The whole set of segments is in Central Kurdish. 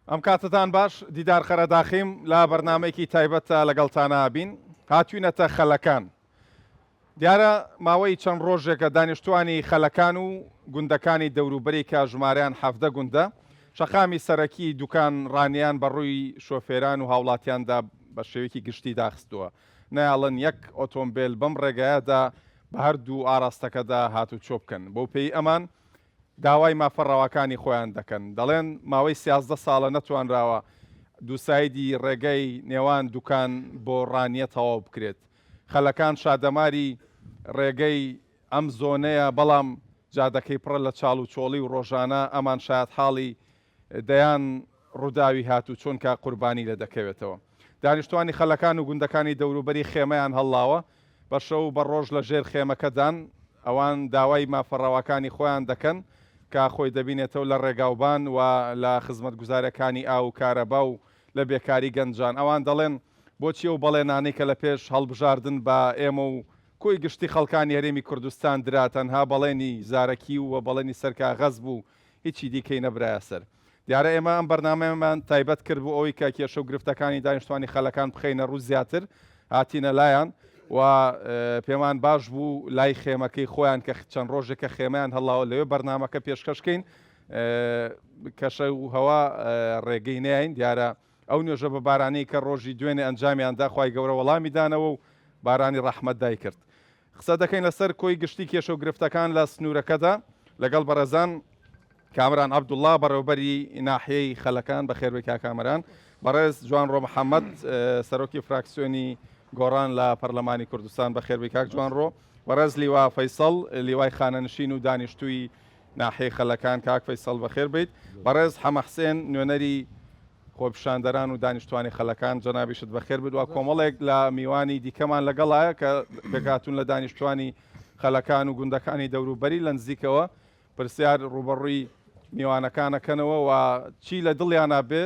ئەم کاتەتان باش دیدار قەرەداخیم لە بەرنامەیەکی تایبەتە لەگەڵتانا بین هاتوینەتە خەلەکان دیارە ماوەی چەند ڕۆژێکە دانیشتوانی خەلەکان و گوندەکانی دەوروبەری کە ژمارەیان 17 گوندە شەقامی سەرەکی دوکان ڕانیان بە ڕووی شۆفێران و هاوڵاتیاندا بە شێوەیەکی گشتی داخستووە نایەڵن یەک ئۆتۆمبێل بەم ڕێگایەدا بە هەردوو ئاراستەکەدا هاتوچۆ بکەن بەو پێی ئەمان داوای مافە ڕەواکانی خۆیان دەکەن، دەڵێن ماوەی 13 ساڵە نەتوانراوە دووسایدی ڕێگەی نێوان دوکان بۆ ڕانیە تەواو بکرێت. خەلەکان شادەماری ڕێگەی ئەم زۆنەیە، بەڵام جادەکەی پڕە لە چاڵ و چۆڵی و ڕۆژانە ئەمان شایەتحاڵی دەیان ڕووداوی هاتوچۆن کە قوربانی لێ دەکەوێتەوە. دانیشتوانی خەلەکان و گوندەکانی دەوروبەری خێمەیان هەڵڵاوە، بە شەو و بە ڕۆژ لە ژێر خێمەکەدان، ئەوان داوای مافە ڕەواکانی خۆیان دەکەن کە خۆی دەبینێتەوە لە ڕێگاوبان و لە خزمەتگوزارییەکانی ئاو و کارەبا و لە بێکاری گەنجان. ئەوان دەڵێن بۆچی ئەو بەڵێنانەی کە لە پێش هەڵبژاردن بە ئێمە و کۆی گشتی خەڵکانی هەرێمی کوردستان درا تەنها بەڵێنی زارەکی و بەڵێنی سەر کاغەز بوو هیچی دیکەی نەبرایە سەر. دیارە ئێمە ئەم بەرنامەیەمان تایبەت کرد بۆ ئەوەی کە کێشە و گرفتەکانی دانیشتوانی خەلەکان بخەینە ڕوو زیاتر هاتینە لایان و پێمان باش بوو لای خێمەکەی خۆیان کە چەند ڕۆژێکە خێمەیان هەڵاوە لەوێ بەرنامەکە پێشکەشکەین کەشە و هەوا ڕێگەی نین دیارە ئەو نوێژە بە بارانەی کە ڕۆژی دوێنێ ئەنجامیان دا خوای گەورە وەڵامی دانەوە و بارانی ڕەحمەت دایکرد. قسە دەکەین لەسەر کۆی گشتی کێشە و گرفتەکان لە سنوورەکەدا لەگەڵ بەڕێزان کامران عەبدوڵڵا بەڕێوەبەری ناحیەی خەلەکان بەخێربێی کاک کامەران بەڕێز جوانڕۆ محەممەد سەرۆکی فراکسیۆنی گۆڕان لە پەرلەمانی کوردستان بەخێربێی کاک جوانڕۆ بەڕێز لیوا فەیسەڵ لیوای خانەنشین و دانیشتووی ناحیەی خەلەکان کاک فەیسەڵ بەخێر بیت بەڕێز حەمە حسێن نوێنەری خۆپیشاندەران و دانیشتوانی خەلەکان جەنابیشت بەخێر بێت و کۆمەڵێک لە میوانی دیکەمان لەگەڵایە کە پێکهاتوون لە دانیشتوانی خەلەکان و گوندەکانی دەوروبەری لە نزیکەوە پرسیار ڕووبەڕووی میوانەکانەکەنەوە و چی لە دڵیانە بێ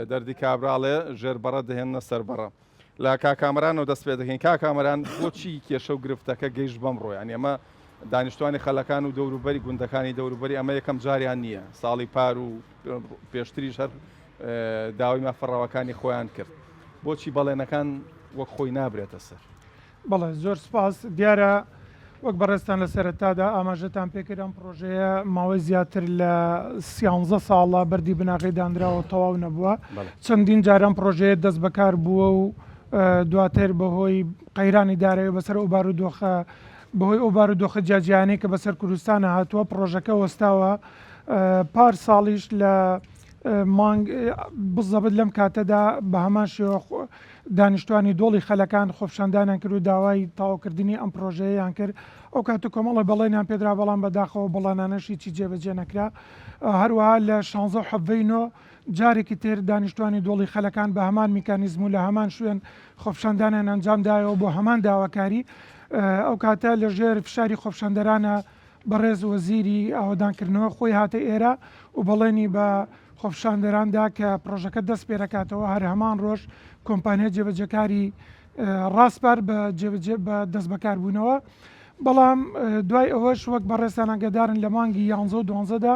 دەردی کابراڵێ ژێر بەڕە دەهێننە سەر بەڕە. لە کاک کامەرانەوە دەست پێ دەکەین کاک کامەران بۆچی کێشە و گرفتەکە گەیشت بەم ڕۆ یانی ئەمە دانیشتوانی خەلەکان و دەوروبەری گوندەکانی دەوروبەری ئەمە یەکەم جاریان نییە ساڵی پار و پێشتریش هەر داوای مافە ڕەواکانی خۆیان کرد بۆچی بەڵێنەکان وەک خۆی نابرێتە سەر؟ بەڵێ زۆر سپاس. دیارە وەک بەڕێزتان لە سەرەتادا ئاماژەتان پێکرد ئەم پڕۆژەیە ماوەی زیاتر لە سیانزە ساڵە بەردی بناغەی دانراوە تەواو نەبووە. چەندین جار ئەم پڕۆژەیە دەست بەکار بووە و دواتر بەهۆی قەیرانی دارایی بەسەر ئەو بارودۆخە بەهۆی ئەو بارودۆخە جیاجیانەی کە بەسەر کوردستانە هاتووە پڕۆژەکە وەستاوە. پار ساڵیش لە مانگ بزەبت لەم کاتەدا بە هەمان شێوە دانیشتوانی دۆڵی خەلەکان خۆپیشاندانیان کرد و داوای تەواوکردنی ئەم پڕۆژەیەیان کرد، ئەو کاتە کۆمەڵێ بەڵێنیان پێدرا بەڵام بەداخەوە بەڵێنانەش هیچی جێبەجێ نەکرا. هەروەها لە شانزە و حەڤدەی نۆ جارێکی تر دانیشتوانی دۆڵی خەلەکان بە هەمان میکانیزم و لە هەمان شوێن خۆپیشاندانیان ئەنجام دایەوە بۆ هەمان داواکاری. ئەو کاتە لە ژێر فشاری خۆپیشاندەرانە بەڕێز وەزیری ئاوەدانکردنەوە خۆی هاتە ئێرە و بەڵێنی بە خۆپیشاندەران دا کە پڕۆژەکە دەست پێدەکاتەوە، هەر هەمان ڕۆژ کۆمپانیای جێبەجێکاری ڕاسپارد بە جێبەجێ بە دەستبەکاربوونەوە، بەڵام دوای ئەوەش وەک بەڕێزتان ئاگادارن لە مانگی یانزە و دوانزەدا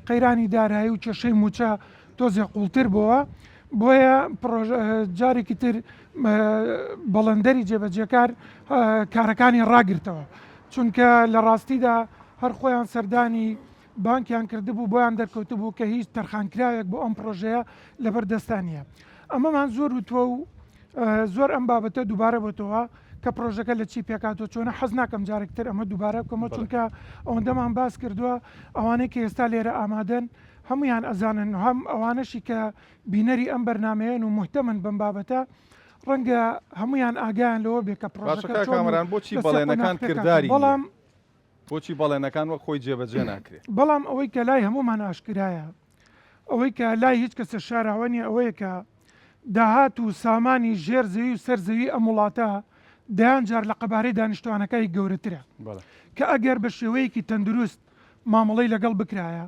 قەیرانی دارایی و کێشەی مووچە تۆزێ قوڵتر بۆوە، بۆیە پڕۆژە جارێکی تر بەڵێندەری جێبەجێکار کارەکانی ڕاگرتەوە، چونکە لە ڕاستیدا هەر خۆیان سەردانی بانکیان کردبوو بۆیان دەرکەوتبوو کە هیچ تەرخانکراوێک بۆ ئەم پڕۆژەیە لەبەر دەستا نییە. ئەمەمان زۆر وتووە و زۆر ئەم بابەتە دووبارە بۆتەوە کە پڕۆژەکە لە چی پێکهاتووە چۆنە حەز ناکەم جارێکی تر ئەمە دووبارە بکەمەوە چونکە ئەوەندەمان باس کردووە ئەوانەی کە ئێستا لێرە ئامادەن هەموویان ئەزانن هەم ئەوانەشی کە بینەری ئەم بەرنامەیەن و موهتەمن بەم بابەتە ڕەنگە هەموویان ئاگایان لەوە بێ کە باشە پڕۆژەکە کاک چۆن و کامەران بۆچی لە چ بەڵێنەکان قۆناغ پێکهاتووە کرداری نییە؟ بەڵام بۆچی بەڵێنەکان وەک خۆی جێبەجێ ناکرێ؟ بەڵام ئەوەی کە لای هەموومان ئاشکرایە، ئەوەی کە لای هیچ کەسێ شاراوە نییە ئەوەیە کە داهات و سامانی ژێر زەوی و سەر زەوی ئەم وڵاتە دەیان جار لە قەبارەی دانیشتوانەکای گەورەترە کە ئەگەر بە شێوەیەکی تەندروست مامەڵەی لەگەڵ بکرایە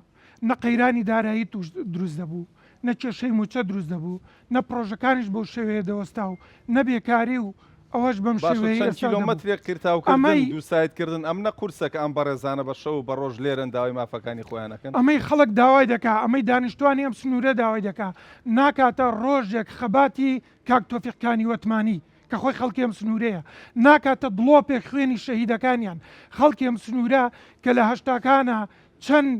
نە قەیرانی دارایی توش دروست دەبوو، نە کێشەی مووچە دروست دەبوو، نە پڕۆژەکانیش بەو شێوەیە دەوەستا و نە بێکاری و. ئەوەش بەم باشە شێوەیەی چەند ئێستا دەبوو. کیلۆمەترێک قیرتاوکردن، ئەمەی. دووساید کردن، ئەمنە قورسە کە ئەم بەڕێزانە بە شەو و بە ڕۆژ لێرەن داوای مافەکانی خۆیان ئەکەن؟ ئەمەی خەڵک داوای دەکا، ئەمەی دانیشتوانی ئەم سنوورە داوای دەکا، ناکاتە ڕۆژێک خەباتی کاک تۆفیق کانیوەتمانی کە خۆی خەڵکی ئەم سنوورەیە، ناکاتە دڵۆپێک خوێنی شەهیدەکانیان، خەڵکی ئەم سنوورە کە لە هەشتاکانا چەند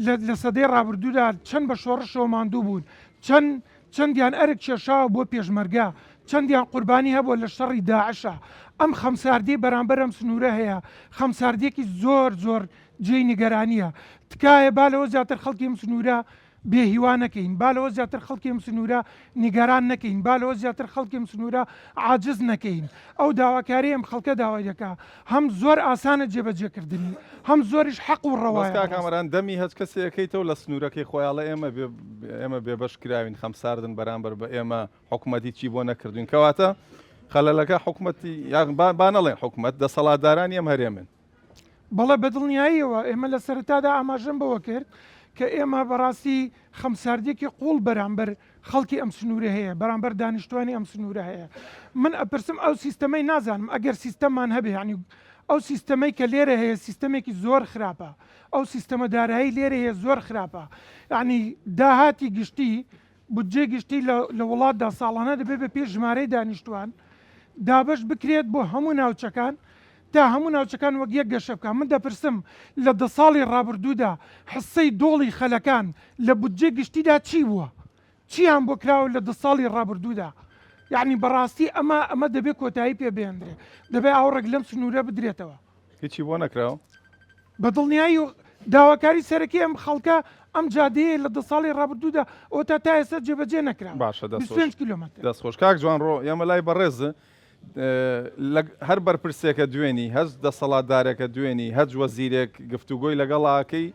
لە لە سەدەی ڕابردوودا چەند بە شۆڕشەوە ماندوو بوون، چەند چەندیان ئەرک کێشاوە بۆ پێشمەرگە، چەندیان قوربانی هەبووە لە شەڕی داعشا، ئەم خەمساردیەی بەرامبەر ئەم سنوورە هەیە، خەمساردیەکی زۆر زۆر جێی نیگەرانیە. تکایە با لەوە زیاتر خەڵکی ئەم سنوورە بێ هیوا نەکەین، با لەوە زیاتر خەڵکی ئەم سنوورە نیگەران نەکەین، با لەوە زیاتر خەڵکی ئەم سنوورە عاجز نەکەین. ئەو داواکاریەی ئەم خەڵکە داوای دەکا هەم زۆر ئاسانە جێبەجێکردنی، هەم زۆریش حەق و بەس ڕەوایە کاک بەڕاستی. کامەران دەمی هەچ کەسێ ئەکەیتەوە لە سنوورەکەی خۆی ئەڵێ ئێمە بێ ئێمە بێبەش کراوین خەمساردن بەرامبەر بە ئێمە حکومەت هیچی بۆ نەکردوین کەواتە خەلەلەکە حکومەتی یان با با نەڵێن حکومەت دەسەڵاتدارانی ئەم هەرێمن. بەڵێ بەدڵنیاییەوە ئێمە لە سەرەتادا ئاماژەم بەوە کرد کە ئێمە بەڕاستی خەمساردیەکی قوڵ بەرامبەر خەڵکی ئەم سنوورە هەیە، بەرامبەر دانیشتوانی ئەم سنوورە هەیە. من ئەپرسم ئەو سیستەمەی نازانم ئەگەر سیستەممان هەبێ یانی ئەو سیستەمەی کە لێرە هەیە سیستەمێکی زۆر خراپە، ئەو سیستەمە دارایی لێرە هەیە زۆر خراپە. یانی داهاتی گشتی بودجەی گشتی لە لە وڵاتدا ساڵانە دەبێت بە پێی ژمارەی دانیشتوان دابەش بکرێت بۆ هەموو ناوچەکان تا هەموو ناوچەکان وەک یەک گەشە بکات. من دەپرسم لە دە ساڵی ڕابردوودا حسەی دۆڵی خەلەکان لە بودجەی گشتیدا چی بووە؟ چییان بۆ کراوە لە دە ساڵی ڕابردوودا؟ یەعنی بەڕاستی ئەمە ئەمە دەبێت کۆتایی پێ بهێندرێت. دەبێت ئاوڕێک لەم سنوورە بدرێتەوە. هیچی بۆ نەکراوە؟ بە دڵنیایی داواکاری سەرەکی ئەم خەڵکە ئەم جادەیە لە دە ساڵی ڕابردوودا ئەوەتا تا ئێستا جێبەجێ نەکراوە. باشە دەست خۆش. 25 کیلۆمەتر. دەست خۆش کاک جوانڕۆ ئێمە لای بەڕێز لە هەر بەرپرسێکە دوێنی هەچ دەسەڵاتدارێکە دوێنی هەچ وەزیرێک گفتوگۆی لەگەڵ ئاکەی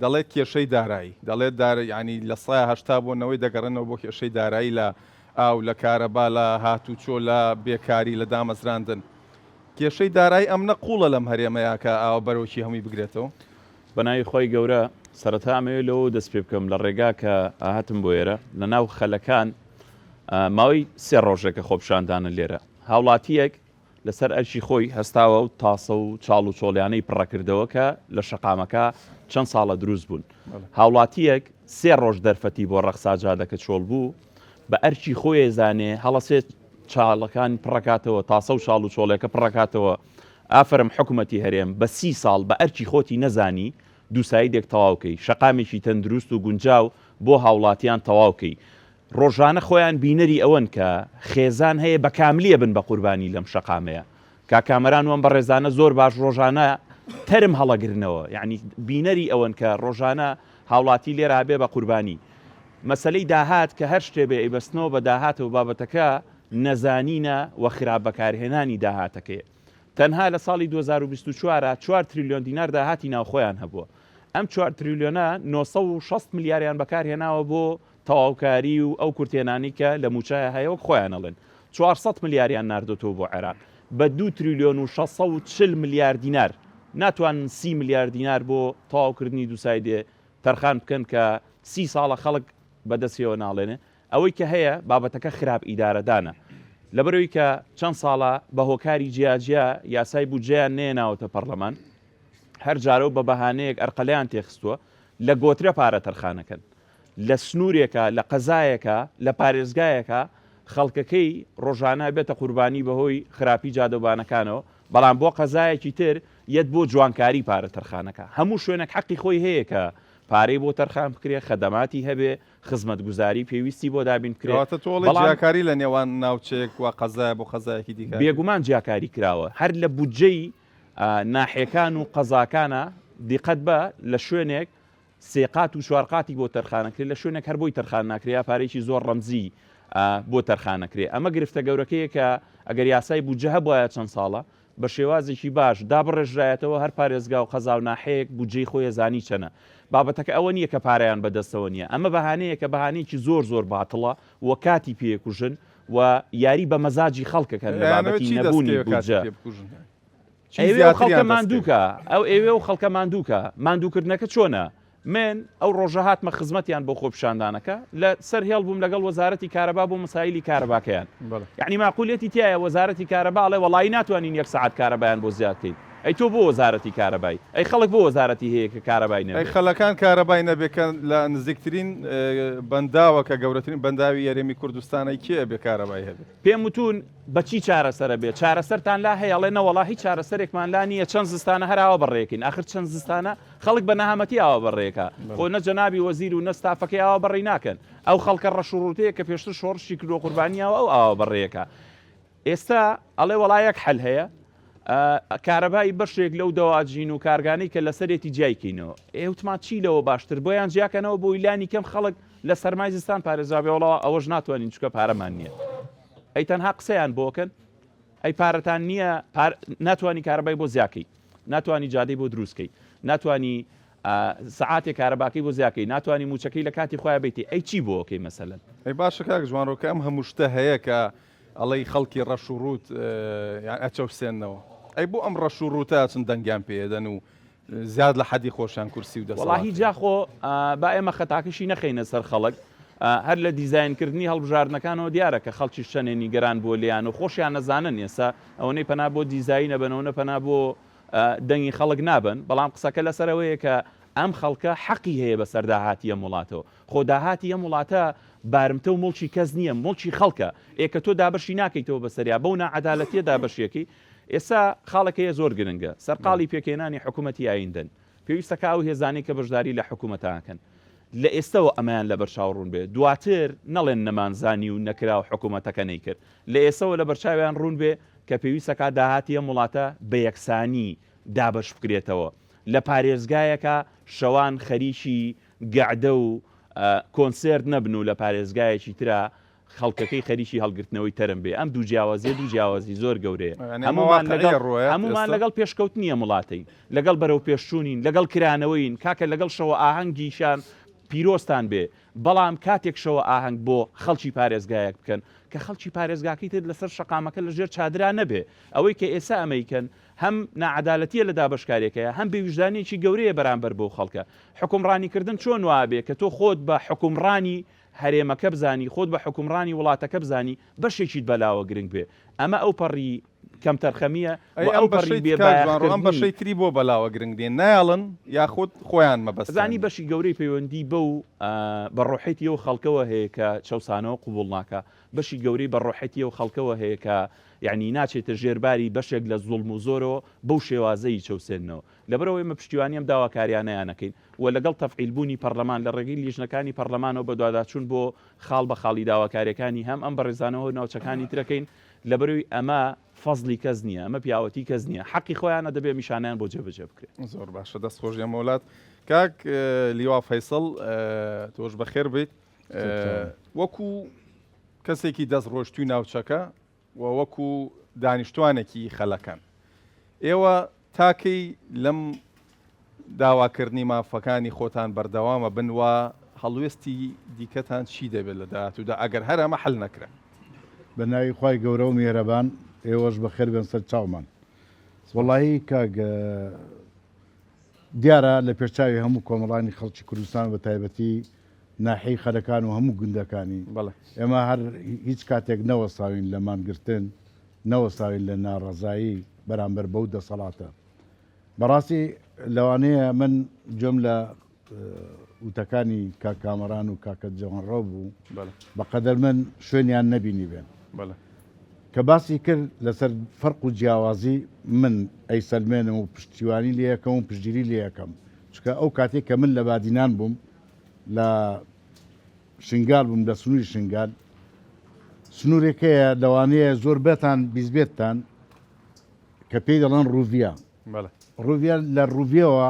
دەڵێت کێشەی دارایی دەڵێت دار ینی لە سای هەشتا بۆ نەوەی دەگەڕێنەوە بۆ کێشەی دارایی لە ئاو لە کارەبا لە هاتوچۆ لە بێکاری لە دامەزراندن کێشەی دارایی ئەمنە قوڵە لەم هەرێمەیە کە ئاوە بەرۆکی هەمووی بگرێتەوە. بەناوی خوای گەورە سەرەتا ئەمەوێ لەوەوە دەست پێ بکەم لە ڕێگا کە هاتم بۆ ئێرە لە ناو خەلەکان ماوەی سێ ڕۆژێکە خۆپیشاندانە لێرە هاوڵاتییەک لەسەر ئەرکی خۆی هەستاوە و تاسە و چاڵ و چۆڵیانەی پڕەکردەوە کە لە شەقامەکە چەند ساڵە دروست بوون هاوڵاتییەک سێ ڕۆژ دەرفەتی بۆ ڕەخسا جادەکە چۆڵ بوو بە ئەرکی خۆی زانێ هەڵەسێ چاڵەکان پڕەکاتەوە تاسە و چاڵ و چۆڵێکە پڕەکاتەوە ئافەرم حکومەتی هەرێم بە سی ساڵ بە ئەرکی خۆتی نەزانی دووسایدێک تەواو کەی شەقامێکی تەندروست و گونجاو بۆ هاوڵاتیان تەواو کەی ڕۆژانە خۆیان بینەری ئەوەن کە خێزان هەیە بە کاملی ئەبن بە قوربانی لەم شەقامەیە کاک کامەران و ئەم بەڕێزانە زۆر باش ڕۆژانە تەرم هەڵەگرنەوە یعنی بینەری ئەوەن کە ڕۆژانە هاوڵاتی لێرە ئەبێ بە قوربانی مەسەلەی داهات کە هەر شتێ بێ ئەیبەستنەوە بە داهاتەوە بابەتەکە نەزانینە و خراپ بەکارهێنانی داهاتەکەیە تەنها لە ساڵی 2024 چوار تریلیۆن دینار داهاتی ناوخۆیان هەبووە ئەم چوار تریلیۆنە 960 ملیاریان بەکارهێناوە بۆ تەواوکاری و ئەو کورتهێنانەی کە لە مووچەیا هەیە وەک خۆیان ئەڵێن 400 ملیاریان ناردۆتەوە بۆ عێراق بە دوو تریلیۆن و 640 ملیار دینار ناتوانن 30 ملیار دینار بۆ تەواوکردنی دووسایدێ تەرخان بکەن کە سی ساڵە خەڵک بەدەستیەوە ناڵێنێ ئەوەی کە هەیە بابەتەکە خراپ ئیدارەدانە لەبەرەوەی کە چەند ساڵە بە هۆکاری جیاجیا یاسای بودجەیان نەیەناوەتە پەرلەمان هەر جارە و بە بەهانەیەک ئەرقەلیان تێخستووە لە گۆترە پارە تەرخانەکەن لە سنوورێکا لە قەزایەکا لە پارێزگایەکا خەڵکەکەی ڕۆژانە بێتە قوربانی بەهۆی خراپی جادەوبانەکانەوە بەڵام بۆ قەزایەکی تر یەت بۆ جوانکاری پارە تەرخانەکا هەموو شوێنێک حەقی خۆی هەیە کە پارەی بۆ تەرخان بکرێ خەدەماتی هەبێ خزمەتگوزاری پێویستی بۆ دابین بکرێ کەواتە تۆ ئەڵێی بەڵام جیاکاری لە نێوان ناوچەیەک و قەزایە بۆ قەزایەکی دیکە ئەکرێ؟ بێگومان جیاکاری کراوە هەر لە بودجەی ناحیەکان و قەزاکانا دیقەت بە لە شوێنێک سێ قات و چوار قاتی بۆ تەرخانەکرێ لە شوێنێک هەر بۆی تەرخان ناکرێ یا پارەیەکی زۆر ڕەمزی بۆ تەرخانەکرێ ئەمە گرفتە گەورەکەیە کە ئەگەر یاسای بودجە هەبوایە چەند ساڵە بە شێوازێکی باش دابڕێژرایەتەوە هەر پارێزگا و قەزا و ناحەیەک بودجەی خۆی زانی چەنە بابەتەکە ئەوە نییە کە پارەیان بەدەستەوە نییە ئەمە بەهانەیەکە بەهانەیەکی زۆر زۆر باتڵە و کاتی پێکوژن و یاری بە مەزاجی خەڵکەکەن لە ئەیانەوێت بابەتی چی نەبوونی دەستکەوێ کاتی بودجە پێبکوژن چی ئەیەوێ ئەو زیاتریان خەڵکە دەستکەوێ ماندووکە ئەو ئەیەوێ ئەو خەڵکە ماندووکە ماندووکردنەکە چۆنە؟ من ئەو ڕۆژە هاتمە خزمەتیان بۆ خۆپیشاندانەکە لە سەر هێڵ بووم لەگەڵ وەزارەتی کارەبا بۆ مەسایلی کارەباکەیان یەعنی ماقولیەتی تیایە وەزارەتی کارەبا ئەڵێ وەڵایی ناتوانین یەک سەعات کارەبایان بۆ زیاد کەین ئەی تۆ بۆ وەزارەتی کارەبای ئەی خەڵک بۆ وەزارەتی هەیە کە کارەبای ئەی نەبێ. خەلەکان کارەبای نەبێ کە لە نزیکترین بەنداوە کە گەورەترین بەنداوی یەرێمی کوردستانە کێ ئەبێ کارەبای هەبێ؟ پێم وتوون بە چی چارەسەرە بێ؟ چارەسەرتان لا هەیە؟ ئەڵێ نەوەڵا هیچ چارەسەرێکمان لا نییە چەند زستانە هەر ئاوا بەڕێکەین ئاخر چەند زستانە خەڵک بە نەهامەتی ئاوا بەڕێکا خۆ نە جەنابی وەزیر و نە ستافەکەی ئاوا بەڕێی ناکەن ئەو خەڵکە ڕەش و ڕووتەیە کە پێشتر شۆڕشی کردووە قوربانی یاوە ئەو ئاوا بەڕێکا ئێستا ئەڵێ وەڵا یەک حەل هەیە کارەبای بەشێک لەو دەواجین و کارگانەی کە لەسەرێتی جیای کەینەوە ئێ وتمان چی لەوە باشتر بۆیان جیاکەنەوە بۆی لانی کەم خەڵک لە سەرمای زستان پارێزرابێ وەڵا ئەوەش ناتوانین چکە پارەمان نییە ئەی تەنها قسەیان بۆکەن ئەی پارەتان نییە ناتوانانی کارەبای بۆ زیاکەی ناتوانانی جادەی بۆ دروستکەی ناتوانانی سەعاتێ کارەباکەی بۆ زیاکەی ناتوانی موچەکەی لە کاتی خۆیا بەیتی ئەی چی بۆ ئەکەی مەسەلەن. ئەی باشە کاک جوانڕۆ کە ئەم هەموو شتە هەیە کە ئەڵێی خەڵکی ڕەش و ڕووت یان ئەچەوسێننەوە ئەی بۆ ئەم ڕەش و ڕووتە ئەچن دەنگیان پێ ئەدەن و زیاد لە حەدی خۆشیان کورسی و دەسەڵات وەڵاهی جا خۆ با ئێمە خەتاکەشی نەخەینە سەر خەڵک هەر لە دیزاینکردنی هەڵبژاردنەکانەوە دیارە کە خەڵکیش چەنێ نیگەران بووە لێیان و خۆشیان ئەزانن ئێستا ئەوەنەی پەنا بۆ دیزاین ئەبەن ئەوەنە پەنا بۆ دەنگی خەڵک نابەن، بەڵام قسەکە لەسەر ئەوەیە کە ئەم خەڵکە حەقی هەیە بەسەر داهاتی ئەم وڵاتەوە، خۆ داهاتی ئەم وڵاتە بارمتە و موڵکی کەس نییە، موڵکی خەڵکە، ئێ کە تۆ دابەشی ناکەیتەوە بەسەریا، بەو ناعەدالەتییە دابەشیەکەی، ئێستا خاڵێک هەیە زۆر گرنگە، سەرقاڵی پێکهێنانی حکومەتی ئایندەن، پێویستە کە ئەو هێزانەی کە بەشداری لە حکومەتا ئەکەن لە ئێستەوە ئەمەیان لەبەرچاو ڕوون بێ، دواتر نەڵێن نەمانزانی و نەکرا و حکومەتەکە نەیکرد، لە ئێستەوە لەبەرچاویان ڕوون بێ کە پێویستە کا داهاتی ئەم وڵاتە بە یەکسانی دابەش بکرێتەوە، لە پارێزگایەکا شەوان خەریکی گەعدە و کۆنسێرت نەبن و لە پارێزگایەکی ترا خەڵکەکەی خەریکی هەڵگرتنەوەی تەرم بێ، ئەم دوو جیاوازیە دوو جیاوازی زۆر گەورەیە، هەموومان لەگەڵ هەموومان لەگەڵ پێشکەوتنی ئەم وڵاتەین، لەگەڵ بەرەوپێشچوونین، لەگەڵ کرانەوەین، کاکە لەگەڵ شەوە ئاهەنگیشان پیرۆزتان بێ، بەڵام کاتێک شەوە ئاهەنگ بۆ خەڵکی پارێزگایەک بکەن کە خەڵکی پارێزگاکەی تر لەسەر شەقامەکە لەژێر چادرا نەبێ، ئەوەی کە ئێستا ئەمەیکەن هەم ناعەدالەتیە لە دابەشکاریەکەیا هەم بێویژدانیەکی گەورەیە بەرامبەر بەو خەڵکە. حوکمڕانیکردن چۆن وابێ کە تۆ خۆت بە حوکمڕانی هەرێمەکە بزانی، خۆت بە حوکمڕانی وڵاتەکە بزانی، بەشێکیت بەلاوە گرنگ بێ. ئەمە ئەوپەڕی کەمتەرخەمییە ئەی و ئەم ئەوپەڕی بەشەی بێ کاک جوانڕۆ ئەم بایەخکردنی. بەشەی تری بۆ بەلاوە گرنگ نیە؟ نایەڵن یاخود خۆیان مەبەستیان ئەزانی نیە؟ بەشی گەورەی پەیوەندی بەو بە ڕۆحێتی ئەو خەڵکەوە هەیە کە چەوسانەوە قبوڵ ناکا، بەشی گەورەی بە ڕۆحێتی ئەو خەڵکەوە هەیە کە یەعنی ناچێتە ژێر باری بەشێک لە زوڵم و زۆرەوە بەو شێوازەی چەوسێننەوە. لەبەرئەوە ئێمە پشتیوانی ئەم داواکاریانەیان ئەکەین و لەگەڵ تەفعیل بوونی پەڕلەمان لە ڕێگەی لیژنەکانی پەڕلەمانەوە بەدواداچوون بۆ خاڵ بە خاڵی داواکاریەکانی هەم ئەم بەڕێزانەوە ناوچەکانی ترەکەین لەبەرئەوی ئەمە فەزڵی کەس نیە ئەمە پیاوەتی کەس نیە حەقی خۆیانە دەبێ میشانەیان بۆ جێبەجێ بکرێ. زۆر باشە دەست خۆش ئێمەولات کاک لیوا فەیسەڵ تۆش بەخێر بیت وەکو کەسێکی دەست ڕۆشتوی ناوچەکە و وەکو دانیشتوانێکی خەلەکان ئێوە تا کەی لەم داواکردنی مافەکانی خۆتان بەردەوامە بن و هەڵوێستی دیکەتان چی دەبێت لە داهاتوودا ئەگەر هەر ئەمە حل نەکرا؟ بە ناوی خوای گەورە و میهرەبان ئێوەش بەخێر بێن سەر چاومان. وەڵاهی کاک دیارە لە پێشچاوی هەموو کۆمەڵانی خەڵکی کوردستان بە تایبەتی ناحیەی خەرەکان و هەموو گوندەکانی ئێمە هەر هیچ کاتێک نەوەستاوین لە مانگرتن، نەوەستاوین لە ناڕەزایی بەرامبەر بەو دەسەڵاتە. بەڕاستی لەوانەیە من گوێم لە وتەکانی کاک کامەران و کاکە جەوانڕەو بوو، بەقەدەر من شوێنیان نەبینیبێن. کە باسی کرد لەسەر فەرق و جیاوازی من ئەیسەلمێنم و پشتیوانی لێ ئەکەم و پشتگیری لێ ئەکەم، چونکە ئەو کاتەی کە من لە بادینان بووم لە شنگال بووم لە سنووری شنگال سنوورێک هەیە لەوانەیە زۆر بەتان بیزبێتتان کە پێی دەڵێن ڕووڤە ڕووڤە لە ڕووڤەوە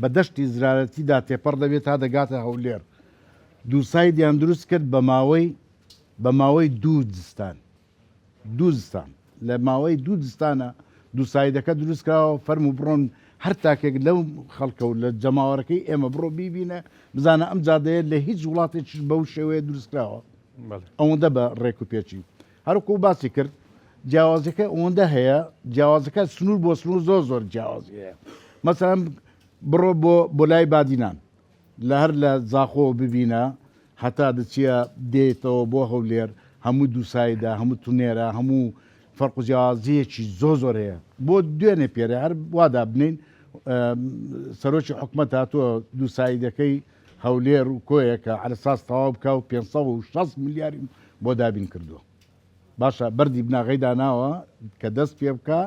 بە دەشتی زرارەتیدا تێپەڕ دەبێت تا دەگاتە هەولێر دووسایدیان دروست کرد بە ماوەی بە ماوەی دوو زستان دوو زستان لە ماوەی دوو زستانە دوو سایدەکە دروست کراوە فەرموو بڕۆن هەر تاکێک لەو خەڵکە و لە جەماوەرەکەی ئێمە بڕۆ بیبینە بزانە ئەم جادەیە لە هیچ وڵاتێکیش بەو شێوەیە دروست کراوە ئەوەندە بە ڕێک و پێچی هەروکو باسی کرد جیاوازەکە ئەوەندە هەیە جیاوازەکە سنوور بۆ سنوور زۆر زۆر جیاوازی هەیە مەسەلەن بڕۆ بۆ بۆ لای بادینان. لە هەر لە زاخۆوە ببینە هەتا دەچیە دێیتەوە بۆ هەولێر هەموو دووسایدە هەموو تونێرە هەموو فەرق و جیاوازیەکی زۆر زۆر هەیە بۆ دوێنێ پێرێ هەر وا دابنین سەرۆکی حکومەت هاتووە دووسایدەکەی هەولێر و کۆیە کە عەلەساس تەواو بکا و 560 ملیاری بۆ دابین کردووە باشە بەردی بناغەی داناوە کە دەست پێ بکا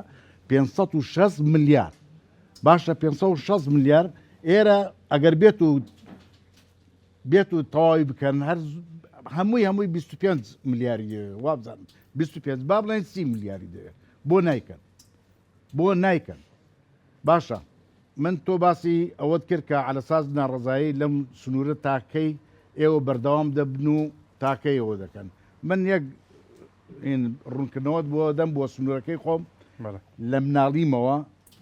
560 ملیار باشە 560 ملیار ئێرە ئەگەر بێت و بێت و تەواوی بکەن هەر هەمووی هەمووی 25 ملیاری دەوێت وابزانم 25 با بڵێن 30 ملیاری دەوێت بۆ نایکەن بۆ نایکەن باشە من تۆ باسی ئەوەت کرد کە عەلەساس ناڕەزایی لەم سنوورە تاکەی ئێوە بەردەوام دەبن و تاکەی ئەوە دەکەن من یەک ڕوونکردنەوەت بۆ دەم بۆ سنوورەکەی خۆم لە مناڵیمەوە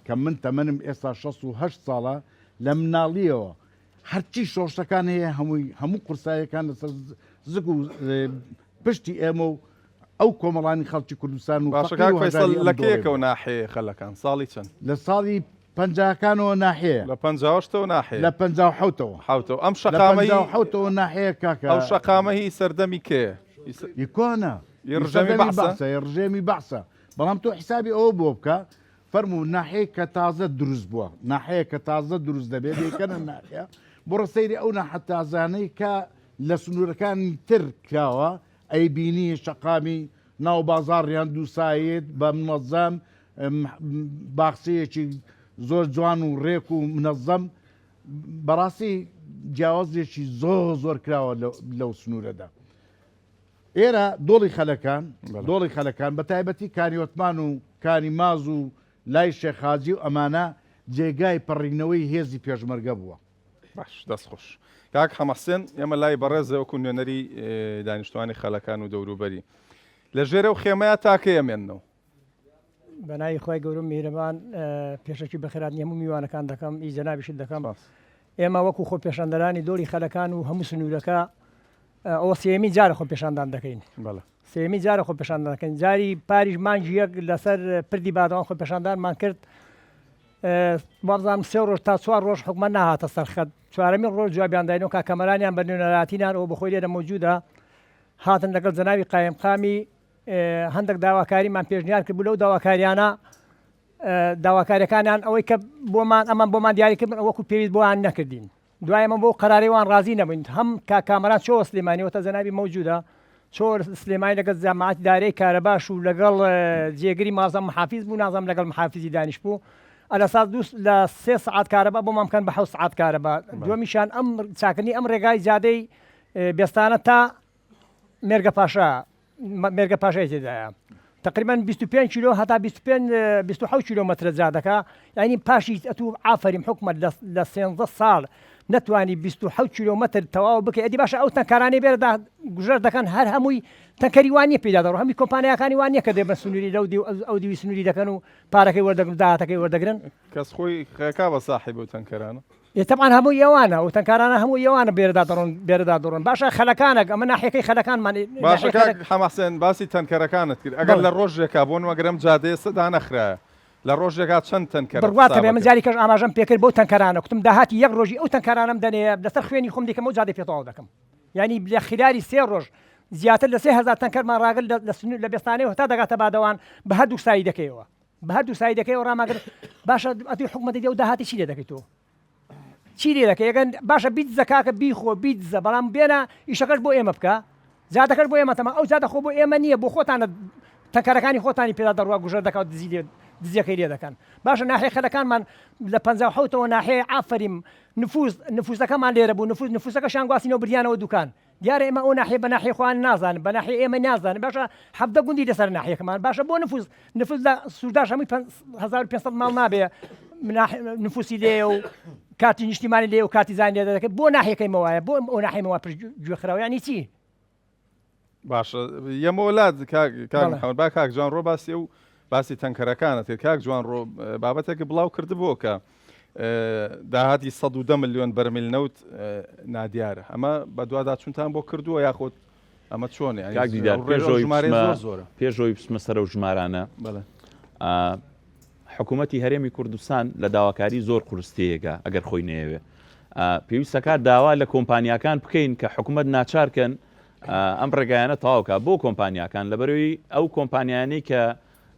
کە من تەمەنم ئێستا 68 ساڵە لە مناڵیەوە هەرچی شۆڕشەکان هەیە هەمووی هەموو قورسایەکان لەسەر زگ و پشتی ئێمە و ئەو کۆمەڵانی خەڵکی کوردستان و باشە فەقیر کاک و فەیسەڵ هەژاری ئەم لە دۆڵەی کەیەکەوە بووە. ناحیەیە خەلەکان ساڵی چەند؟ لە ساڵی پەنجاکانەوە ناحیەیە. لە پەنجاوشتەوە ناحیەیە. لە پەنجاوحەوتەوە. حەوتەوە ئەم لە شەقامەی پەنجاوحەوتەوە ناحیەیە کاکە. ئەو شەقامە هی سەردەمی کێیە؟ هی سە- ی کۆنە. ی ی ڕژێمی سەردەمی بەعسە؟ بەعسە، ی ڕژێمی بەعسە. بەڵام تۆ حیسابی ئەوە بۆ بکە فەرموو ناحیەیەک کە تازە دروست بووە، ناحیەیەک کە تازە دروست دەبێت دەیکەنە ناحیە، بڕۆ سەیری ئەو ناحە تازانەی کە لە سنوورەکانی تر کراوە، ئەیبینی شەقامی ناو بازاڕیان دووسایت بە منەزەم، باخچەیەکی زۆر جوان و ڕێک و منەزەم، بەڕاستی جیاوازیەکی زۆر زۆر کراوە لەو سنوورەدا. ئێرە دۆڵی خەلەکان، دۆڵی خەلەکان بە تایبەتی کانی ئۆتمان و کانی ماز و لای شێخ حاجی و ئەمانە جێگای پەڕینەوەی هێزی پێشمەرگە بووە. باش دەست خۆش کاک حەمەحسێن ئێمە لای بەڕێزە وەکو نوێنەری دانیشتوانی خەلەکان و دەوروبەری لە ژێر ئەو خێمەیە تا کەی ئەمێننەوە؟ بەناوی خوای گەورە و میهرەبان پێشەکی بەخێرهاتنی هەموو میوانەکان دەکەم ئی جەنابیشت دەکەم ئێمە وەکو خۆپێشاندەرانی دۆڵی خەلەکان و هەموو سنوورەکە ئەوە سێمی جارە خۆپێشاندان دەکەین سێمی جارە خۆپێشاندان دەکەین جاری پاریش مانگی یەک لەسەر پردی بادەوان خۆپێشاندانمان کرد وابزانم سێ ڕۆژ تا چوار ڕۆژ حکومە ناهاتە سەرخەت چوارەمین ڕۆژ جوابیان داینەوە کا کەمەرانیان بە نوێنەراتینان ئەوە بەخۆی لێرە مەوجودە هاتن لەگەڵ جەناوی قایمقامی هەندێک داواکاریمان پێشنیار کرد بوو لەو داواکاریانە داواکاریەکانیان ئەوەی کە بۆمان ئەمان بۆمان دیاری کردن وەکو پێویست بۆیان نەکردین دوای ئەمە بۆ قەراری وان ڕازی نەبووین هەم کا کامەران چۆ سلێمانی وتە جەنابی مەوجودە چۆ سلێمانی لەگەڵ جامعات دارەی کارەباش و لەگەڵ جێگری مازەم محافیز بوو نازم لەگەڵ محافیزی دانیش بوو ئەلەساس دوو لە سێ سعات کارەبا بۆمان بکەن بە حەوت سعات کارەبا دووەمیشان ئەم چاکردنی ئەم ڕێگای جادەی بێستانە تا مێرگە پاشا مێرگە پاشای تێدایە تقریبا 25 کیلۆ هەتا 25 27 کیلۆمەترە جادەکە یعنی پاشی ئەتوو ئافەریم حکومت لە 13 ساڵ نەتوانی 27 کیلۆمەتر تەواو بکەی ئەدی باشە ئەو تەنکارانەی بێرەدا گوژەر دەکەن هەر هەمووی تەنکەری وان نییە پێدا دەڕۆ هەمی کۆمپانیاکانی وان نییە کە دێ بە سنووری لەو دی ئەو دیوی سنووری دەکەن و پارەکەی وەردەگرن داهاتەکەی وەردەگرن کەس خۆی خێکا بە ساحیب و تەنکەرانە ئێ تەبعەن هەمووی ئەوانە ئەو تەنکارانە هەمووی ئەوانە بێرەدا دەڕۆن بێرەدا دەڕۆن باشە خەلەکانەک ئەمە ناحیەکەی خەلەکانمان باشە کاک حەمە حسێن باسی تەنکەرەکانت کرد ئەگەر لە ڕۆژێکا بۆ نموونە ئەم جادەیە سەدا نەخرایە لە ڕۆژێکا چەند تەنکەرە بڕوات هەبێ من جاری کەش ئاماژەم پێکرد بەو تەنکەرانە کوتم داهاتی یەک ڕۆژی ئەو تەنکەرانەم دەنێ لەسەر خوێنی خۆم دیکەم ئەو جادەی پێ تەواو دەکەم یعنی لە خیراری سێ ڕۆژ زیاتر لە 3000 تەنکەرمان ڕاگر لە سنوور لە بێستانەوە هەتا دەگاتە بادەوان بە هەردوو سایدەکەیەوە بە هەردوو سایدەکەیەوە ڕاماگر باشە ئەتوی حکومەتی دێ و داهاتی چی لێ دەکەیت تۆ چی لێ دەکەی ئەگەر باشە بیدزە کاکە بیخۆ بیدزە بەڵام بێنە ئیشەکەش بۆ ئێمە بکە جادەکەش بۆ ئێمە تەما ئەو جادە خۆ بۆ ئێمە نییە بۆ خۆتانە تەکەرەکانی خۆتانی پێدا دەڕوا گوژەر دەکات دزی لێ دزیەکەی لێ دەکەن باشە ناحیە خەلەکانمان لە 57ەوە ناحیە ئافەریم نفوس نفوسەکەمان لێرە بوو نفوس نفوسەکەشیان گواستینەوە بریانەوە دوکان دیارە ئێمە ئەو ناحیە بە ناحیە خۆیان نازانن بە ناحیە ئێمە نازانن باشە حەڤدە گوندی لەسەر ناحیەکەمان باشە بۆ نفوس نفوس لە سورداش هەمووی 1500 ماڵ نابێ نفوسی لێیە و کاتی نیشتیمانی لێ و کاتی زان لێ دەکەێت بۆ ناحیەکەی مەوایە بۆ ئەو ناحیە مەوا پشت گوێ خراوە یانی چی باشە یەمەوە لات کاک محەممەد با کاک جوان ڕۆ باسی و باسی تەنکەرەکانت کرد کاک جوان ڕۆ بابەتێک بڵاو کردبووە کە داهاتی 110 ملیۆن بەرمیل نەوت نادیارە ئەمە بەدواداچوونتان بۆ کردووە یاخود ئەمە چۆن کاک دیدار ژمارە زۆر زۆرە پێشەوەی بچمە سەر و ژمارانە حکوومەتی هەرێمی کوردستان لە داواکاری زۆر قورستەیەەکە ئەگەر خۆی نەیەوێ. پێویستەکات داوا لە کۆمپانیاکان بکەین کە حکومەت ناچارکەن ئەم ڕێگایانە تەواوکە بۆ کۆمپانیاکان لەبەرەوەی ئەو کۆمپانیانەی کە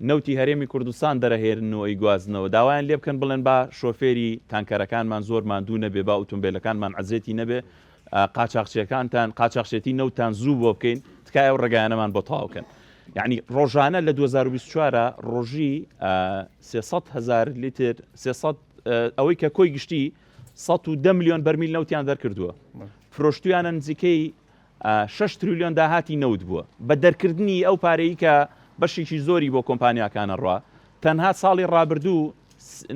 نەوتی هەرێمی کوردستان دەرەهێرن و ئەیگوازنەوە داوایان لێ بکەن بڵێن با شۆفێری تانکەرەکانمان زۆر ماندوو نەبێ با ئوتومبێلەکانمان عەزێتی نەبێ قاچاخچیەکانتان قاچاخچێتی نەوتتان زوو بۆ بکەین تکایە ئەو ڕێگایانەمان بۆ تەواو کەن یعنی ڕۆژانە لە 2024 ڕۆژی 300 هزار لیتر 300 ئەوەی کە کۆی گشتی 110 میلیۆن بەرمیل نەوتیان دەرکردووە فرۆشتویانە نزیکەی شەش تریلیۆن داهاتی نەوت بووە بە دەرکردنی ئەو پارەی کە بەشێکی زۆری بۆ کۆمپانیاکانە ڕوا تەنها ساڵی ڕابردوو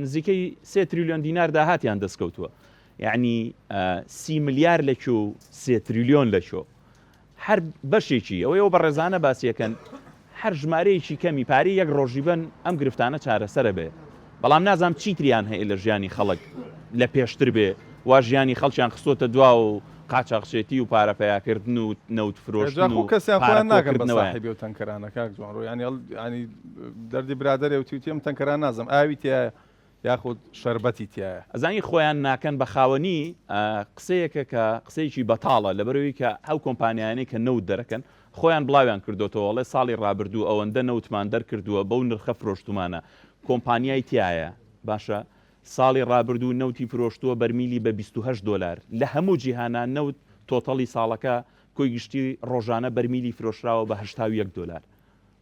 نزیکەی سێ تریلیۆن دینار داهاتیان دەستکەوتووە یعنی سی ملیار لە کوێ و سێ تریلیۆن لە کوێ هەر بەشێکی ئەوەی ئەو بەڕێزانە باسیەکەن هەر ژمارەیەکی کەمی پارەی یەک ڕۆژی بن ئەم گرفتانە چارەسەرە بێ بەڵام نازانم چیتریان هەیە لە ژیانی خەڵک لە پێشتر بێ وا ژیانی خەڵکیان خستۆتە دوا و قاچاخچێتی و پارە پەیاکردن و نەوت فرۆشتن و خۆ کەسیان پارە خۆیان ناکەن بە کۆکردنەوەیان. ساحێبی ئەو تەنکەرانە کاک جوانڕۆ یانی ئەڵ یانی دەردی برادەرێ وتی وتی ئەم تەنکەران نازم ئاوی تیایە یاخود شەربەتی تیایە. ئەزانی خۆیان ناکەن بە خاوەنی قسەیەکە کە قسەیەکی بەتاڵە لەبەرئەوەی کە ئەو کۆمپانیایانەی کە نەوت دەرەکەن خۆیان بڵاویان کردۆتەوە ئەڵێ ساڵی ڕابردوو ئەوەندە نەوتمان دەرکردووە بەو نرخە فرۆشتومانە کۆمپانیای تیایە باشە ساڵی ڕابردوو نەوتی فرۆشتووە بەرمیلی بە 28 دۆلار لە هەموو جیهانا نەوت تۆتەڵی ساڵەکە کۆی گشتی ڕۆژانە بەرمیلی فرۆشراوە بە 81 دۆلار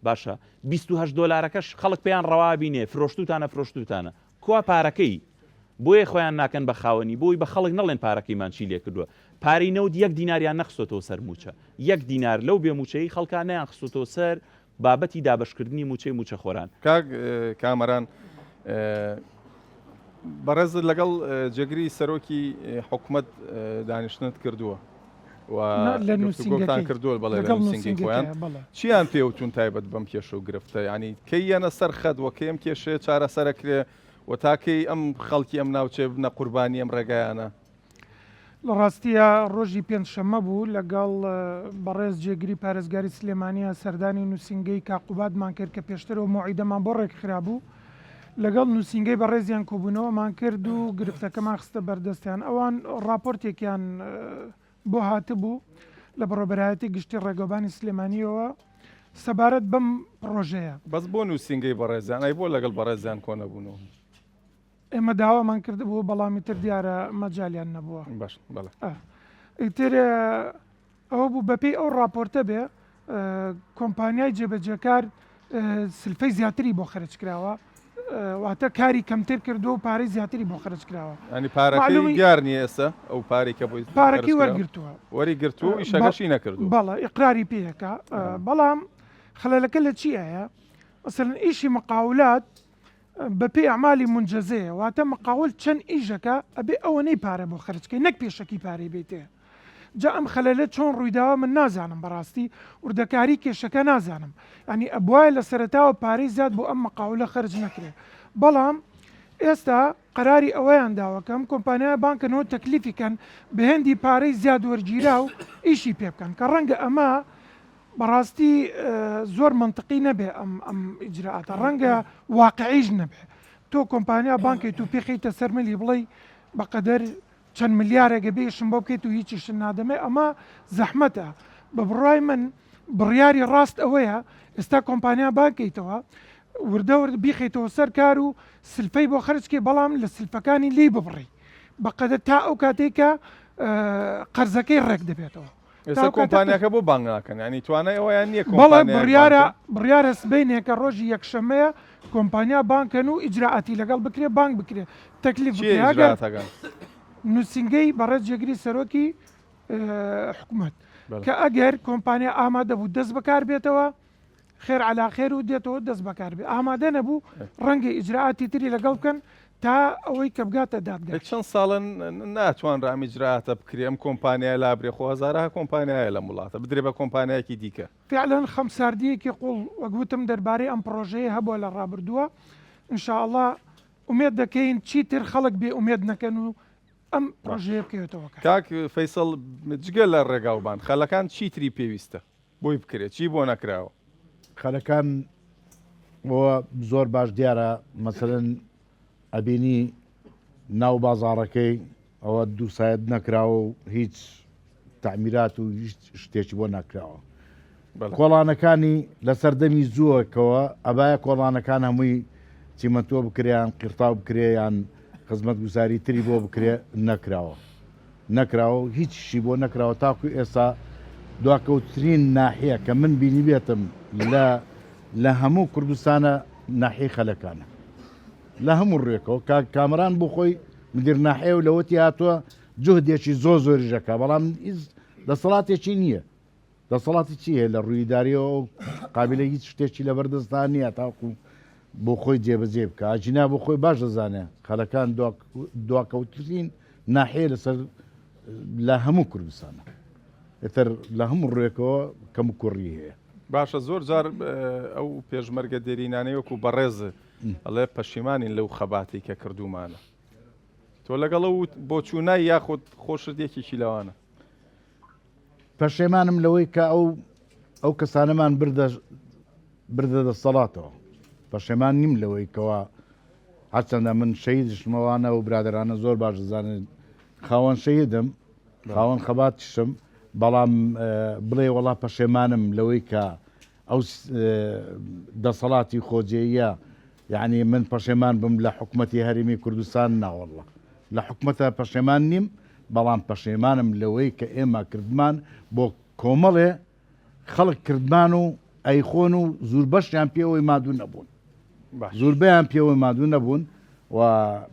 باشە 28 دۆلارەکەش خەڵک پێیان ڕەوا بینێ فرۆشتوتانە فرۆشتوتانە کوا پارەکەی؟ بۆیە خۆیان ناکەن بە خاوەنی بۆی بە خەڵک نەڵێن پارەکەیمان چی لێکردوە پارەی نەوت یەک دیناریان نەخستۆتەوە سەر موچە یەک دینار لەو بێ موچەی خەڵکا نەیان خستۆتەوە سەر بابەتی دابەشکردنی موچەی موچەخۆران. کاک کامەران بەڕێزت لەگەڵ جێگری سەرۆکی حکومەت دانیشتنت کردووە و لە گفتوگۆتان نووسینگەکەی کردووە بەڵێ لە لەگەڵ نووسینگەی خۆیان نووسینگەکەیە بەڵێ. چیان پێوتون تایبەت بەم کێشە و گرفتە یانی کەی یەنە سەر خەت وە کەی ئەم کێشەیە چارەسەرەکرێ و تا کەی ئەم خەڵکی ئەم ناوچەیە ببنە قوربانی ئەم ڕێگایانە؟ لە ڕاستیا ڕۆژی پێنجشەممە بوو لەگەڵ بەڕێز جێگری پارێزگاری سلێمانییە سەردانی نووسینگەی کاک قوبادمان کرد کە پێشتر ئەو مەوعیدەمان بۆ ڕێکخرابوو لەگەڵ نووسینگەی بەڕێزیان کۆبوونەوەمان کرد و گرفتەکەمان خستە بەردەستیان ئەوان ڕاپۆرتێکیان بۆ هاتبوو لە بەڕێوەبەرایەتی گشتی ڕێگەوبانی سلێمانییەوە سەبارەت بەم پڕۆژەیە. بەس بۆ نووسینگەی بەڕێزیان ئەی بۆ لەگەڵ بەڕێزیان کۆنەبوونەوە؟ ئێمە داوامان کردبوو بەڵام ئیتر دیارە مەجالیان نەبووە. باش بەڵێ. ئیتر ئەوە بوو بەپێی ئەو ڕاپۆرتە بێ کۆمپانیای جێبەجێکار سلفەی زیاتری بۆ خەرج کراوە واتە کاری کەمتر کردووە و پارەی زیاتری بۆ خەرج کراوە. یانی پارەکەی دیار نییە ئێستا ئەو پارەی کە بۆی پارەکەی وەرگرتووە وەری گرتووە و ئیشەکەشی نەکردووە. بەڵێ ئیقراری پێ ئەکا بەڵام خەلەلەکە لە چیایە مەسەلەن ئیشی مقاولات بە پێی ئەعمالی مونجەزەیە واتە مقاول چەند ئیش ئەکا ئەبێ ئەوەنەی پارە بۆ خەرج کەی نەک پێشەکی پارەی بەیتێ جا ئەم خەلەلە چۆن ڕوویداوە من نازانم بەڕاستی وردەکاری کێشەکە نازانم یانی ئەبوایە لە سەرەتاوە پارەی زیاد بۆ ئەم مقاولە خەرج نەکرێ بەڵام ئێستا قەراری ئەوەیان داوە کە ئەم کۆمپانیایە بانکەنەوە تەکلیفی کەن بە هێندی پارەی زیاد وەرگیراو ئیشی پێ بکەن کە ڕەنگە ئەمە بەڕاستی زۆر مەنتقی نەبێ ئەم ئەم ئیجرائاتە ڕەنگە واقعیش نەبێ تۆ کۆمپانیا بانکەیت و پێخیتە سەر ملی بڵێی بەقەدەر چەند ملیارێکە بێ ئیشم بۆ بکەیت و هیچیشت نادەمێ ئەمە زەحمەتە بە بڕوای من بڕیاری ڕاست ئەوەیە ئێستا کۆمپانیا بانکەیتەوە وردە ورد بیخیتەوە سەر کار و سلفەی بۆ خەرجکەی بەڵام لە سلفەکانی لی ببڕی بەقەدەر تا ئەو کاتێک کە قەرزەکەی ڕێک دەبێتەوە ئێستا کۆمپانیاکە بۆ بانگ ناکەن ینی توانای ئەوەیان نییە بەڵێ بڕیارە بڕیارە سبەینێ کە ڕۆژی یەکشەمەیە کۆمپانیا بانکەن و ئیجرائاتی لەگەڵ بکرێ بانگ بکرێ تەکلیف بکرێ نووسینگەی بەڕێز جێگری سەرۆکی حکومەت کە ئەگەر کۆمپانیا ئامادە بوو دەست بەکار بێتەوە خێر عەلا خێر و دێتەوە دەست بەکار بێ ئامادە نەبوو ڕەنگە ئیجرائاتی تری لەگەڵ بکەن تا ئەوەی کە بگاتە دادگا. چەند ساڵە ناتوانرا ئەم ئیجرائاتە بکرێ ئەم کۆمپانیایە لابرێ خۆ هەزارەها کۆمپانیایە لەم وڵاتە بدرێ بە کۆمپانیایەکی دیکە. فعلا خەمساردییەکی قوڵ وەک وتم دەربارەی ئەم پڕۆژەیە هەبووە لە ڕابردووە ان شاء اللە ئومێد دەکەین چیتر خەڵک بێ ئومێد نەکەن و ئەم پڕۆژەیە بکەوێتەوە کار. کاک فەیسەڵ جگە لە ڕێگاوبان خەلەکان چیتری پێویستە؟ بۆی بکرێت چی بۆ نەکراوە؟ خەلەکان ئەوە زۆر باش دیارە مەسەلەن ئەبینی ناو بازاڕەکەی. ئەوە دووسایەت نەکراوە و هیچ تەعمیرات و هیچ شتێکی بۆ نەکراوە. کۆڵانەکانی لە سەردەمی زووەکەوە ئەبایە کۆڵانەکان هەمووی چیمەنتۆ بکرێ یان قیرتاو بکرێ یان خزمەتگوزاری تری بۆ بکرێ نەکراوە نەکراوە و هیچیشی بۆ نەکراوە تاکو ئێستا دواکەوترین ناحیە کە من بینیبێتم لە لە هەموو کوردستانە ناحیەی خەلەکانە لە هەموو ڕوێکەوە کاک کامەران بۆ خۆی مدیر ناحیە و لەوەتی هاتووە جوهدێکی زۆر زۆریش دەکا بەڵام هیچ دەسەڵاتێکی نییە دەسەڵاتی چی هەیە لە ڕووی ئیداریەوە ئەو قابیلە هیچ شتێکی لەبەردەستدا نییە تاکو بۆ خۆی جێبەجێ بکە ئاجینا بۆ خۆی باش دەزانێ خەلەکان دواکەوترین ناحیە لەسەر لە هەموو کوردستانە ئیتر لە هەموو ڕوێکەوە کەم و کوڕی هەیە. باشە زۆر جار ئەو پێشمەرگە دێرینانەی وەکو بەڕێز ئەڵێ پەشیمانین لەو خەباتی کە کردومانە تۆ لەگەڵ ئەو بۆچوونای یاخود خۆشت یەکێکی لەوانە؟ پەشێمانم لەوەی کە ئەو ئەو کەسانەمان بردە بردە دەسەڵاتەوە پەشێمان نیم لەوەی کەوا هەرچەندە من شەهیدشمەوانە و برادرانە زۆر باش دەزانن خاوەن شەهیدم خاوەن خەباتیشم بەڵام بڵێ وەڵا پەشێمانم لەوەی کە ئەو دەسەڵاتی خۆجێیە یعنی من پەشێمان بم لە حکومەتی هەرێمی کوردستان ناوەڵە لە حکومەتە پەشێمان نیم بەڵام پەشێمانم لەوەی کە ئێمە کردمان بۆ کۆمەڵێ خەڵک کردمان و ئەیخۆن و زوربەشیان پێوەی مادوو نەبوون زوربەیان پێوەی مادوو نەبوون و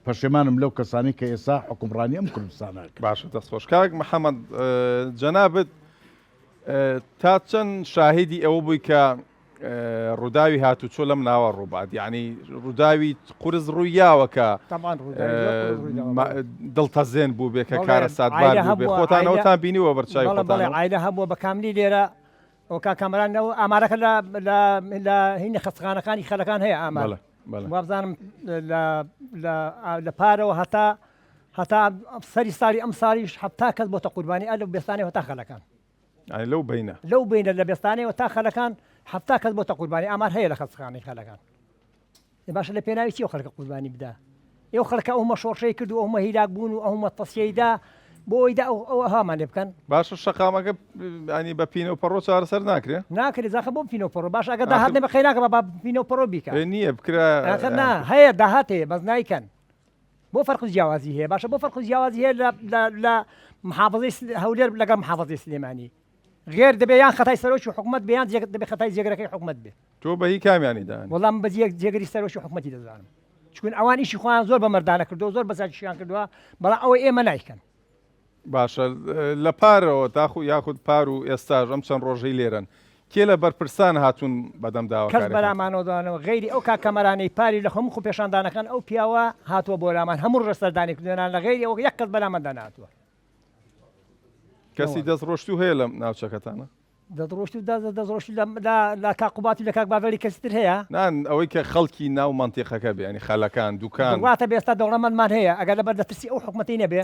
پەشێمانم لەو کەسانی کە ئێستا حکومڕانی ئەم کوردستانە باشە دەستخۆش کاک محەممەد جەنابت تا چەند شاهیدی ئەوە بووی کە ڕووداوی هاتوچۆ لەم ناوە ڕووبات یعنی ڕووداوی قورس ڕوویاوە کە دڵتەزێن بوو بێ کە کارەساتبار بوو بێ خۆتانەوەتان بینیوە بەرچوی عیلە هەبووە بە کاملی لێرە ئەو کاک کامەران ئەو ئامارەکە لە لە لە هینی خەستخانەکانی خەلەکان هەیە ئامار وابزانم لە لە لە پارەوە هەتا هەتا سەری ساڵی ئەم ساڵیش حتا کەس بۆتە قوربانی ئەلە بێستانێ هەتا خەلەکان یانی لەو بەینە. لەو بەینە لە بێستانەوە تا خەلەکان 70 کەس بۆتە قوربانی ئامار هەیە لە خەستخانەی خەلەکان. ئێ باشە لە پێناوی چی ئەو خەلکە قوربانی بدا؟ ئێ ئەو خەلکە ئەومە شۆڕشەی کرد و ئەومە هیلاک بوون و ئەومە تەسیەی دا بۆ ئەوەی دا ئەو ئەو ئەوهامان لێ بکەن؟ باشە شەقامەکە ینی بە پینە و پەڕۆ چارەسەر ناکرێ؟ ناکرێ جاخە بۆ پینە و پەڕۆ باشە ئەگەر داهات نەبێ قەیناکە با با پینە و پەڕۆ بیکا. ئێ نییە بکرا ئاخر نا هەیە داهات هەیە بەس نایکەن. بۆ فەرق و جیاوازی هەیە باشە بۆ فەرق و جیاوازی هەیە لە لە لە محافظەی هەولێر لەگەڵ محافظەی سلێمانی غێر دەبێ یان خەتای سەرۆکی حکومەت بێ یان دەبێ خەتای جێگرەکەی حکومەت بێ. تۆ بە هی کامیانی دانی؟ وەڵا من بە جێگری سەرۆکی حکومەتی دەزانم چون ئەوان ئیشی خۆیان زۆر بە مەردانە کردووە زۆر بە چاکیشیان کردووە بەڵام ئەوەی ئێمە نایکەن. باشە لە پارەوە تاخو یاخود پار و ئێستاش ئەم چەند ڕۆژەی لێرەن کێ لە بەرپرسان هاتوون بەدەم کەس داواکاریەکانتان؟ بەلامانەوە دانەوە غەیری ئەو کاک کەمەرانەی پاری لە هەموو خۆپێشاندانەکان ئەو پیاوە هاتووە بۆ لامان هەموو ڕۆژە سەردانی کردووە لە غەیری ئەوە یەک کەس بەلاماندا نەهاتووە. کەسی دەست ڕۆشتوو هەیە لەم ناوچەکەتانە؟ دەست ڕۆشتوو دەست ڕۆشتوو لە لە لە کاک قوباد و لە کاک باڤێلی کەسی تر هەیە؟ نا ئەوەی کە خەڵکی ناو مەنتیقەکە بێ یانی خەلەکان دوکان. بڕواتە بێ ئێستا دەوڵەمەندمان هەیە ئەگەر لەبەر لە ترسی ئەو حکومەتەی نەبێ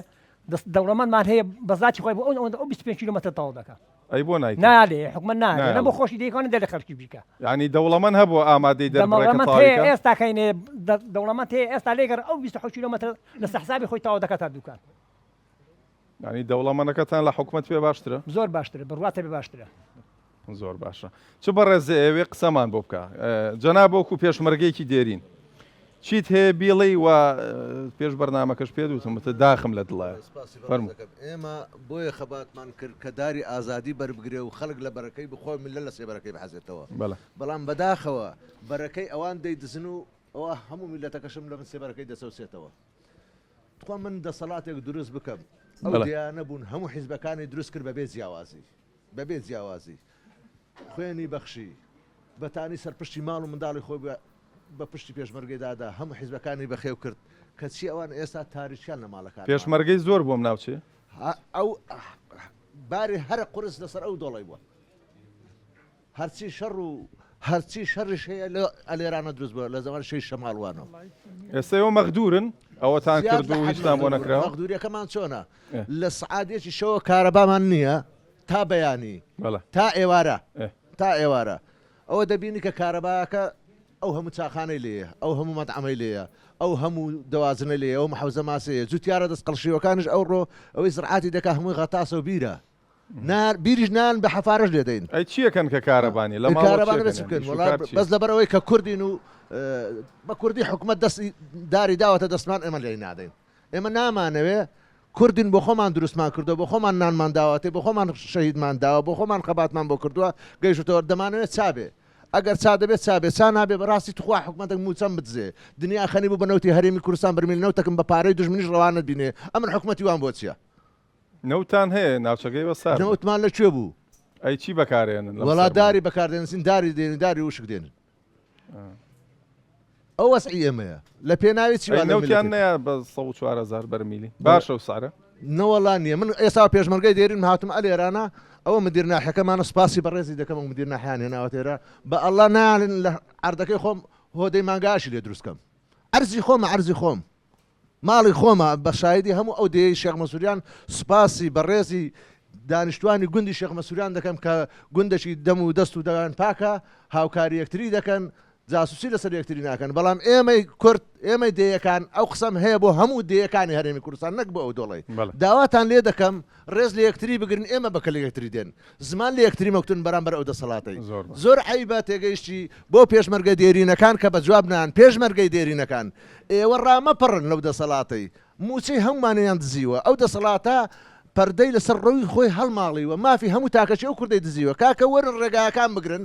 دەست دەوڵەمەندمان هەیە بە زاتی خۆی بۆ ئەو ئەوەندە ئەو 25 کیلۆمەتر تەواو دەکا. ئەی بۆ نایکەن؟ نالێ حکومەت نالێ نە بۆ خۆشی دەیکا نە دەلێ خەلکی بیکا. یانی دەوڵەمەند هەبووە ئامادەی دەربڕێ کە دەوڵەمەند تەواوی هەیە کا؟ ئێستا کەینێ دەوڵەمەند هەیە ئێستا لێگەڕ ئەو 27 کیلۆمەتر لەسەر حسابی خۆی تەواو دەکا تا دوکان. یانی دەوڵەمەنەکەتان لە حکومەت پێ باشترە؟ زۆر باشترە بڕواتە پێ باشترە. زۆر باشە چ بەڕێزێ ئەوێ قسەمان بۆ بکە جەناب وەکو پێشمەرگەیەکی دێرین چیت هەیە بیڵێی و پێش بەرنامەکەش پێت وتم وتت داخم لە دڵایە سپاسی بەڕێز فەرموو. دەکەم ئێمە بۆیە خەباتمان کرد کە داری ئازادی بەربگرێ و خەڵک لە بەرەکەی بخوا و میللەت لە سێبەرەکەی بحەزێتەوە بەڵێ. بەڵام بەداخەوە بەرەکەی ئەوان دەیدزن و ئەوە هەموو میللەتەکەشم لە بن سێبەرەکەی دەچەوسێتەوە. تخوا من دەسەڵاتێک دروست بکەم ئەو دەیانە بوون هەموو حیزبەکانی دروست کرد بەبێ جیاوازی بەبێ جیاوازی خوێنی بەخشی بەتانی سەرپشتی ماڵ و منداڵی خۆی بە پشتی پێشمەرگەی دادا هەموو حیزبەکانی بەخێو کرد کەچی ئەوان ئێستا تاریکیان لە ماڵەکان پێشمەرگەی زۆر بۆم ناوچێ ئەو باری هەرە قورس لەسەر ئەو دۆڵی بووە هەرچی شەڕ و هەرچی شەڕیش هەیە لە ئەلێرانە دروست بووە لە زەمانی شەی شەماڵوانەوە. ئێستا ئێوە مەغدورن ئەوەتان زیاد کرد لە و حەد هیچتان بۆ مەغدورن. نەکراوە؟ مەغدوریەکەمان چۆنە ئێ. لە سعات یەکی شەوە کارەبامان نییە تا بەیانی بەڵێ. تا ئێوارە ئێ. تا ئێوارە ئەوە دەبینی کە کارەباکە. ئەو هەموو چاخانەی لێیە، ئەو هەموو مەتعەمەی لێیە، ئەو هەموو دەوازنەی لێیە، ئەو هەموو حەوزە ماسەیە، جوتیارە دەست قەڵشیوەکانیش ئەوڕۆ ئەوەی زڕعاتی دەکا هەمووی غەتاسە و بیرە. نار بیریش نان بە حەفارەش لێ دەین. ئەی چیەکەن کە کارەبا نیە؟ لە ماڵەوە کارەبا چیەکەن نەبێ چ یانی بکەن؟ ئیش و وەڵا کار چیە؟ بەس لەبەر ئەوەی کە کوردین و بە کوردی حکومەت دەستی داری داوەتە دەستمان ئێمە لێی نادەین. ئێمە نامانەوێ کوردین بۆ خۆمان دروستمان کردووە بۆ خۆمان نانمان داوەتێ بۆ خۆمان شەهیدمان داوە بۆ خۆمان خەباتمان بۆ کردووە گەیشتەوە دەمانەوێت چا بێ ئەگەر چا دەبێت چا بێ چا نابێ بەڕاستی توخوا حکومەتێک موچەم بدزێ دنیا خەنی بوو بە نەوتی هەرێمی کوردستان بەرمیل نەوتەکم بە پارەی دوژمنیش ڕەوانەت بینێ ئەمن حکومەتی وام بۆ چیە؟ نەوتان هەیە ناوچەکەی بە ساردە. نەوتمان لە کوێ بوو؟ ئەی چی بەکارێنن لەم وەڵا سەرمایە؟ داری بەکاردێنسین داری دێنین داری وشک دێنن. ئەو وەزعی ئێمەیە لە پێناوی چی ئەی وا لە نەوتیان میللەتێک نەیا بە 104 هەزار بەرمیلی باشە و سعرە؟ نەوەڵا نییە من ئێستا پێشمەرگەی دێرینم هاتم ئەلێرانە ئەوە مدیر ناحیەکەمانە سوپاسی بەڕێزی دەکەم ئەو مدیر ناحیان هێناوەتە ئێرە بە ئەڵڵا نایەڵن لە عەردەکەی خۆم هۆدەی مانگاشی لێ دروست کەم عەرزی خۆمە عەرزی خۆم ماڵی خۆمە بە شایدی هەموو ئەو دێیەی شێخ مەسوریان سوپاسی بەڕێزی دانیشتوانی گوندی شێخ مەسوریان دەکەم کە گوندێکی دەم و دەست و دەوان پاکە هاوکاری یەکتری دەکەن جاسوسی لەسەر یەکتری ناکەن بەڵام ئێمەی کورد ئێمەی دێیەکان ئەو قسەم هەیە بۆ هەموو دێیەکانی هەرێمی کوردستان نەک بۆ ئەو دۆڵەی داواتان لێ دەکەم ڕێز لە یەکتری بگرن ئێمە بە کەلک یەکتری دێن زمان لە یەکتری مەکوتن بەرامبەر ئەو دەسەڵاتەی زۆر عەیبە تێگەیشتی بۆ پێشمەرگە دێرینەکان کە بە جواب نان پێشمەرگەی دێرینەکان ئێوە ڕامەپەڕن لەو دەسەڵاتەی موچەی هەمومانیان دزیوە ئەو دەسەڵاتە پەردەی لەسەر ڕووی خۆی هەڵماڵیوە مافی هەموو تاکەکی ئەو کوردەی دزیوە کاکە وەرن ڕێگاکان بگرن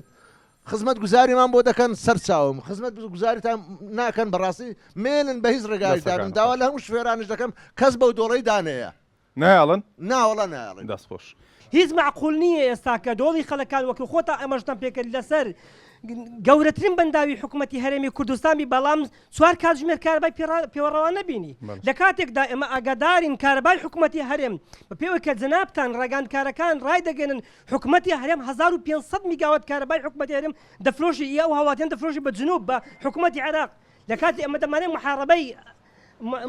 خزمەت گوزاریمان بۆ دەکەن سەر چاوم خزمەت گوزاریتان ناکەن بەڕاستی مێنن بە هیچ ڕێگایەک دابن داوا لە هەموو شوێرانش دەکەم کەس بەو دۆڵەی دانەیە نایەڵن؟ نا وەڵا نایەڵن. دەست خۆش. هیچ مەعقول نییە ئێستا کە دۆڵی خەلەکان وەکو خۆتان ئاماژەتان پێکرد لەسەر گەورەترین بەنداوی حکومەتی هەرێمی کوردستان بی بەڵام چوار کاتژمێر کارەبای پێوە ڕەوا نەبینی لە کاتێکدا ئێمە ئاگادارین کارەبای حکومەتی هەرێم بە پێوەی کە جەنابتان ڕاگەیاندکارەکان ڕایدەگەێنن حکومەتی هەرێم 1500 میگاوات کارەبای حکومەتی هەرێم دەفرۆشی ئی ئەو هاوڵاتیان دەفرۆشی بە جنوب بە حکومەتی عێراق لە کاتی ئێمە دەمانێت محاربەی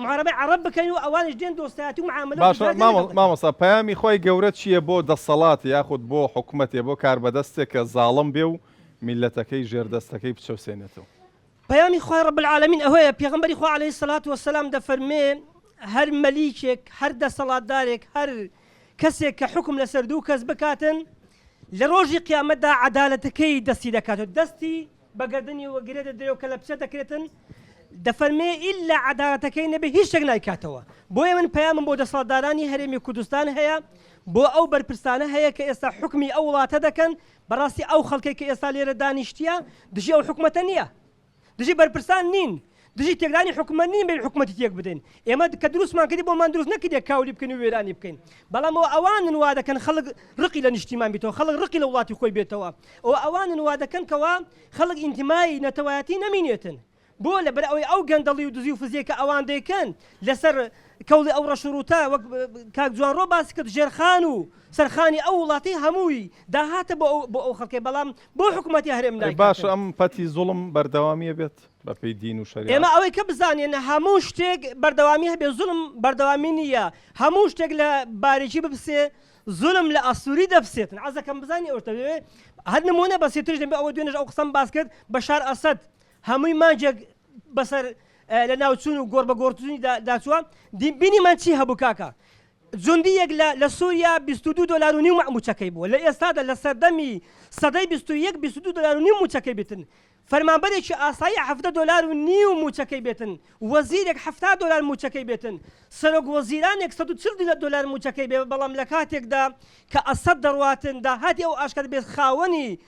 معارەبەی عەڕەب بکەین و ئەوانیش دێن دۆستایەتی و معاملە و باشە تیجارەتیان لەگەڵ دەکەن. مامۆستا پەیامی خوای گەورە چییە بۆ دەسەڵات یاخود بۆ حکومەتێ بۆ کاربەدەستێک کە زاڵم بێ و میللەتەکەی ژێردەستەکەی بچەوسێنێتەوە؟ پەیامی خوای رب العالمین ئەوەیە پێغەمبەری خوا علیە الصلوة والسلام دەفەرموێ هەر مەلیکێک هەر دەسەڵاتدارێک هەر کەسێک کە حوکم لەسەر دوو کەس بکاتن لە ڕۆژی قیامەتدا عەدالەتەکەی دەستی دەکات و دەستی بە گەردنی وە گرێ دەدرێ و کەلەپچە دەکرێتن، دەفەرمێ ئیلا عەدالەتەکەی نەبێ هیچ شتێک نایکاتەوە، بۆیە من پەیامم بۆ دەسەڵاتدارانی هەرێمی کوردستان هەیە، بۆ ئەو بەرپرسانە هەیە کە ئێستا حوکمی ئەو وڵاتە دەکەن، بەڕاستی ئەو خەڵکەی کە ئێستا لێرە دانیشتیە دژی ئەو حکومەتە نییە، دژی بەرپرسان نین، دژی تێکدانی حکومەت نین بێین حکومەتی تێک بدەین، ئێمە کە دروستمان کردی بۆمان دروست نەکردیە کاولی بکەین و وێرانی بکەین، بەڵام ئەوە ئەوانن وا دەکەن خەڵک ڕقی لە نیشتیمان بیتەوە، خەڵک ڕقی لە وڵاتی خۆی بێتەوە، ئەوە ئەوانن وا دەکەن کەوا خەڵک ئینتیمای نەتەوایەتی نەمینێتن، بۆ؟ لەبەر ئەوەی ئەو گەندەڵی و دزی و فزیەی کە ئەوان دەیکەن لەسەر کەوڵی ئەو ڕەش و ڕووتە وەک کاک جوانڕۆ باسی کرد ژێرخان و سەرخانی ئەو وڵاتەی هەمووی داهاتە بۆ ئەو بۆ ئەو خەڵکەی بەڵام بۆ حکومەتی هەرێم ئەی باشە نایکاتن. ئەم پەتی زوڵم بەردەوامیە بێت بە پێی دین و ئێمە شەریعەت؟ ئەوەی کە بزانین هەموو شتێک بەردەوامی هەبێ زوڵم بەردەوامی نییە هەموو شتێک لە باریکی بپسێ زوڵم لە ئەستووری دەپسێتن عەزەکەم بزانی ئەو شتە هەر نموونە بەسیتریش دەبێ ئەوە دوێنێش ئەو قسەم باس کرد بەشار ئەسەد هەمووی مانگێک بەسەر لە ناوچوون و گۆڕ بە گۆڕچوونی داچووە بینیمان چی هەبوو کاکە جوندیەک لە لە سووریا 22 دۆلار و نیو مووچەکەی بووە لە ئێستادا لە سەردەمی سەدەی 21 22 دۆلار و نیو مووچەکەی بێتن فەرمانبەرێکی ئاسایی 17 دۆلار و نیو مووچەکەی بێتن وەزیرێک 70 دۆلار مووچەکەی بێتن سەرۆک وەزیرانێک 140 دۆلار مووچەکەی بێ بەڵام لە کاتێکدا کە ئەسەد دەڕواتن داهاتی ئەو ئاشکرا بێت خاوەنی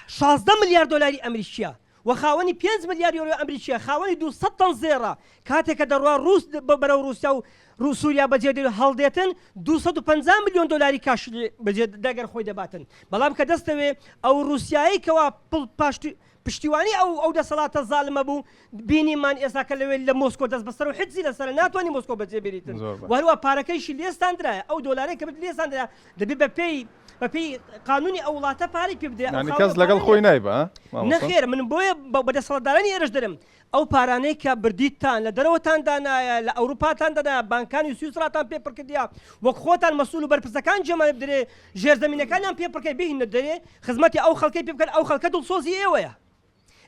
16 ملیار دۆلاری ئەمریکیە و خاوەنی پێنج ملیار یۆرۆی ئەمریکیە، خاوەنی 200 تەن زێڕە، کاتێک کە دەڕوا ڕووس بەرەو ڕووسیا و سووریا بەجێ دێت و هەڵدێتن 250 ملیۆن دۆلاری کاش بەجێ دەگەر خۆی دەباتن، بەڵام کە دەستەوێ ئەو ڕووسیایەی کەوا پڵ پاشت پشتیوانی ئەو ئەو دەسەڵاتە زالمە بوو بینیمان ئێستا کە لەوێ لە مۆسکۆ دەست بەسەر و حجزی لەسەرە ناتوانانی مۆسکۆ بەجێ بێریتن زۆر باش. و هەروە پارەکەیشی لێستاندرایە ئەو دۆلارەی کە لێستاندرا دەبێ بەپێی بەپێی قانونی ئەو وڵاتە پارەی پێ بدرێ، ئەو یانی خاوەنە کەس لەگەڵ پارە خۆی نیە. نایبا مامۆستا؟ نەخێر من بۆیە بە دەسەڵاتدارانی ئێرەش دەرێم ئەو پارانەی کە بردیتتان لە دەرەوەتان دانایە لە ئەوروپاتان دانایە بانکانی سویسراتان پێ پڕکردیە وەک خۆتان مەسئول و بەرپرسەکان جێمان بدرێ ژێرزەمینەکانیان پێ پڕکەی بهینە دەرێ خزمەتی ئەو خەڵکەی پێ بکەن ئەو خەڵکە دڵسۆزی ئێوەیە.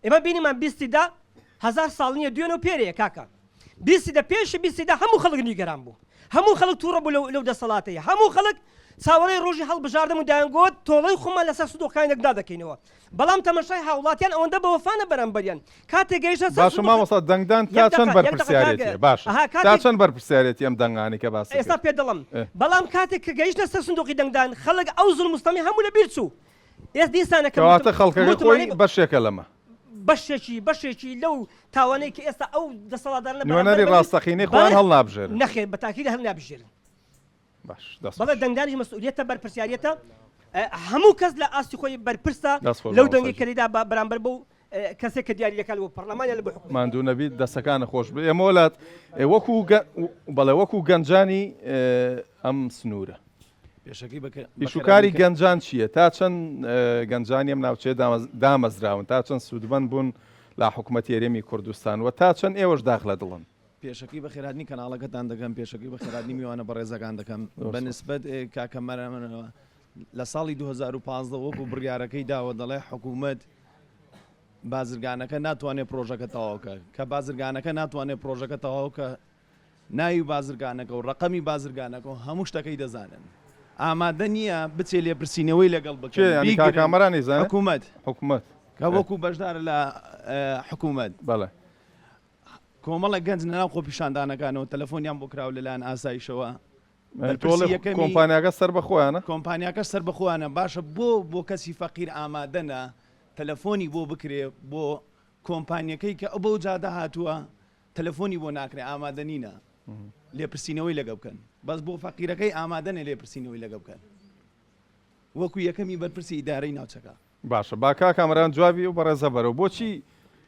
ئێمە بینیمان بیستی دە هەزار ساڵ نییە دوێنێ و پێرێیە کاکە بیستی دە پێشی بیستی دە هەموو خەڵک نیگەران بوو هەموو خەڵک تووڕە بوو لەو لەو دەسەڵاتەی هەموو خەڵک چاوەڕێی ڕۆژی هەڵبژاردن و دەیانگوت تۆڵەی خۆمان لەسەر سندوقەکانی دەنگدا دەکەینەوە بەڵام تەمەشای هاوڵاتیان ئەوەندە بەوەفانە بەرامبەریان کاتێک گەیشتە سەر باشە سندوق مامۆستا دەنگدان تا یەک چەند دەقە یەک دەقە کاک بەرپرسیارێتیە باشە ئەها تا کاتێک چەند بەرپرسیارێتی ئەم دەنگانەی کە باست ئێستا کرد پێت دەڵێم ئێ. بەڵام کاتێک کە گەیشتە سەر سندوقی دەنگدان خەڵک ئەو زوڵم و ستەمی هەموو لەبیر چوو ئێس دیسانە کە کەواتە خەڵکەکە خۆی متمانەی بەشێکە لەمە. بەشێکی بەشێکی لەو تاوانەی کە ئێستا ئەو دەسەڵاتدارانە بەرامبەر نوێنەری بەوی ڕاستەقینەی خۆیان بەڵێ هەڵنابژێرن. نەخێر بە تاکید هەڵنابژێرن. باش دەست بەڵێ خۆش. دەنگدانیش مەسئولیەتە بەرپرسیاریەتە هەموو کەس لە ئاستی خۆی بەرپرسە دەست خۆش لەو مامۆستا دەنگەی گیان. کە دەیدا بە بەرامبەر بەو کەسێک کە دیاری دەکات بۆ پەڕلەمان یان بۆ حکومەت. ماندوو نەبیت دەستەکانت خۆش بێت ئێمە وەلات وەکو بەڵێ وەکو گەنجانی ئەم سنوورە پێشەکی بە ئیشوکاری گەنجان چییە؟ تا چەند گەنجانی ئەم ناوچەیە دامەزراون؟ تا چەند سوودمەند بوون لە حکومەتی هەرێمی کوردستان و تا چەند ئێوەش داخ لە دڵن؟ پێشەکی بەخێرهاتنی کەناڵەکەتان دەکەم، پێشەکی بەخێرهاتنی میوانە بەڕێزەکان دەکەم. بە نسبەت کاکە مەرامەوە لە ساڵی 2015 وەکو بڕیارەکەی داوە دەڵێ حکوومەت بازرگانەکە ناتوانێت پرۆژەکە تەواوکە کە بازرگانەکە ناتوانێت پرۆژەکە تەواوکە ناوی بازرگانەکە و ڕەقەمی بازرگانەکە و هەموو شتەکەی دەزانن ئامادە نییە بچێ لێپرسینەوەی لەگەڵ کێ بکەن یانی کاک بیگرن کامەران ئەیزانێ؟ حکوومەت حکومەت کە وەکو بەشدارە لە حکوومەت. بەڵێ. کۆمەڵێک گەنج لەناو خۆپیشاندانەکانەوە تەلەفۆنیان بۆ کراوە لەلایەن ئاسایشەوە یانی تۆ بەرپرسی ئەڵێ یەکەمی کۆمپانیاکە سەر بە خۆیانە؟ کۆمپانیاکەش سەر بە خۆیانە باشە بۆ بۆ کەسی فەقیر ئامادەنە تەلەفۆنی بۆ بکرێ بۆ کۆمپانیەکەی کە ئەو بەو جادە هاتووە تەلەفۆنی بۆ ناکرێ ئامادە نینە لێپرسینەوەی لەگە بکەن بەس بۆ فەقیرەکەی ئامادەنە لێپرسینەوەی لەگە بکەن وەکو یەکەمی بەرپرسی ئیدارەی ناوچەکە. باشە با کاک کامەران جوابی ئەو بەڕێزە بەرەوە بۆچی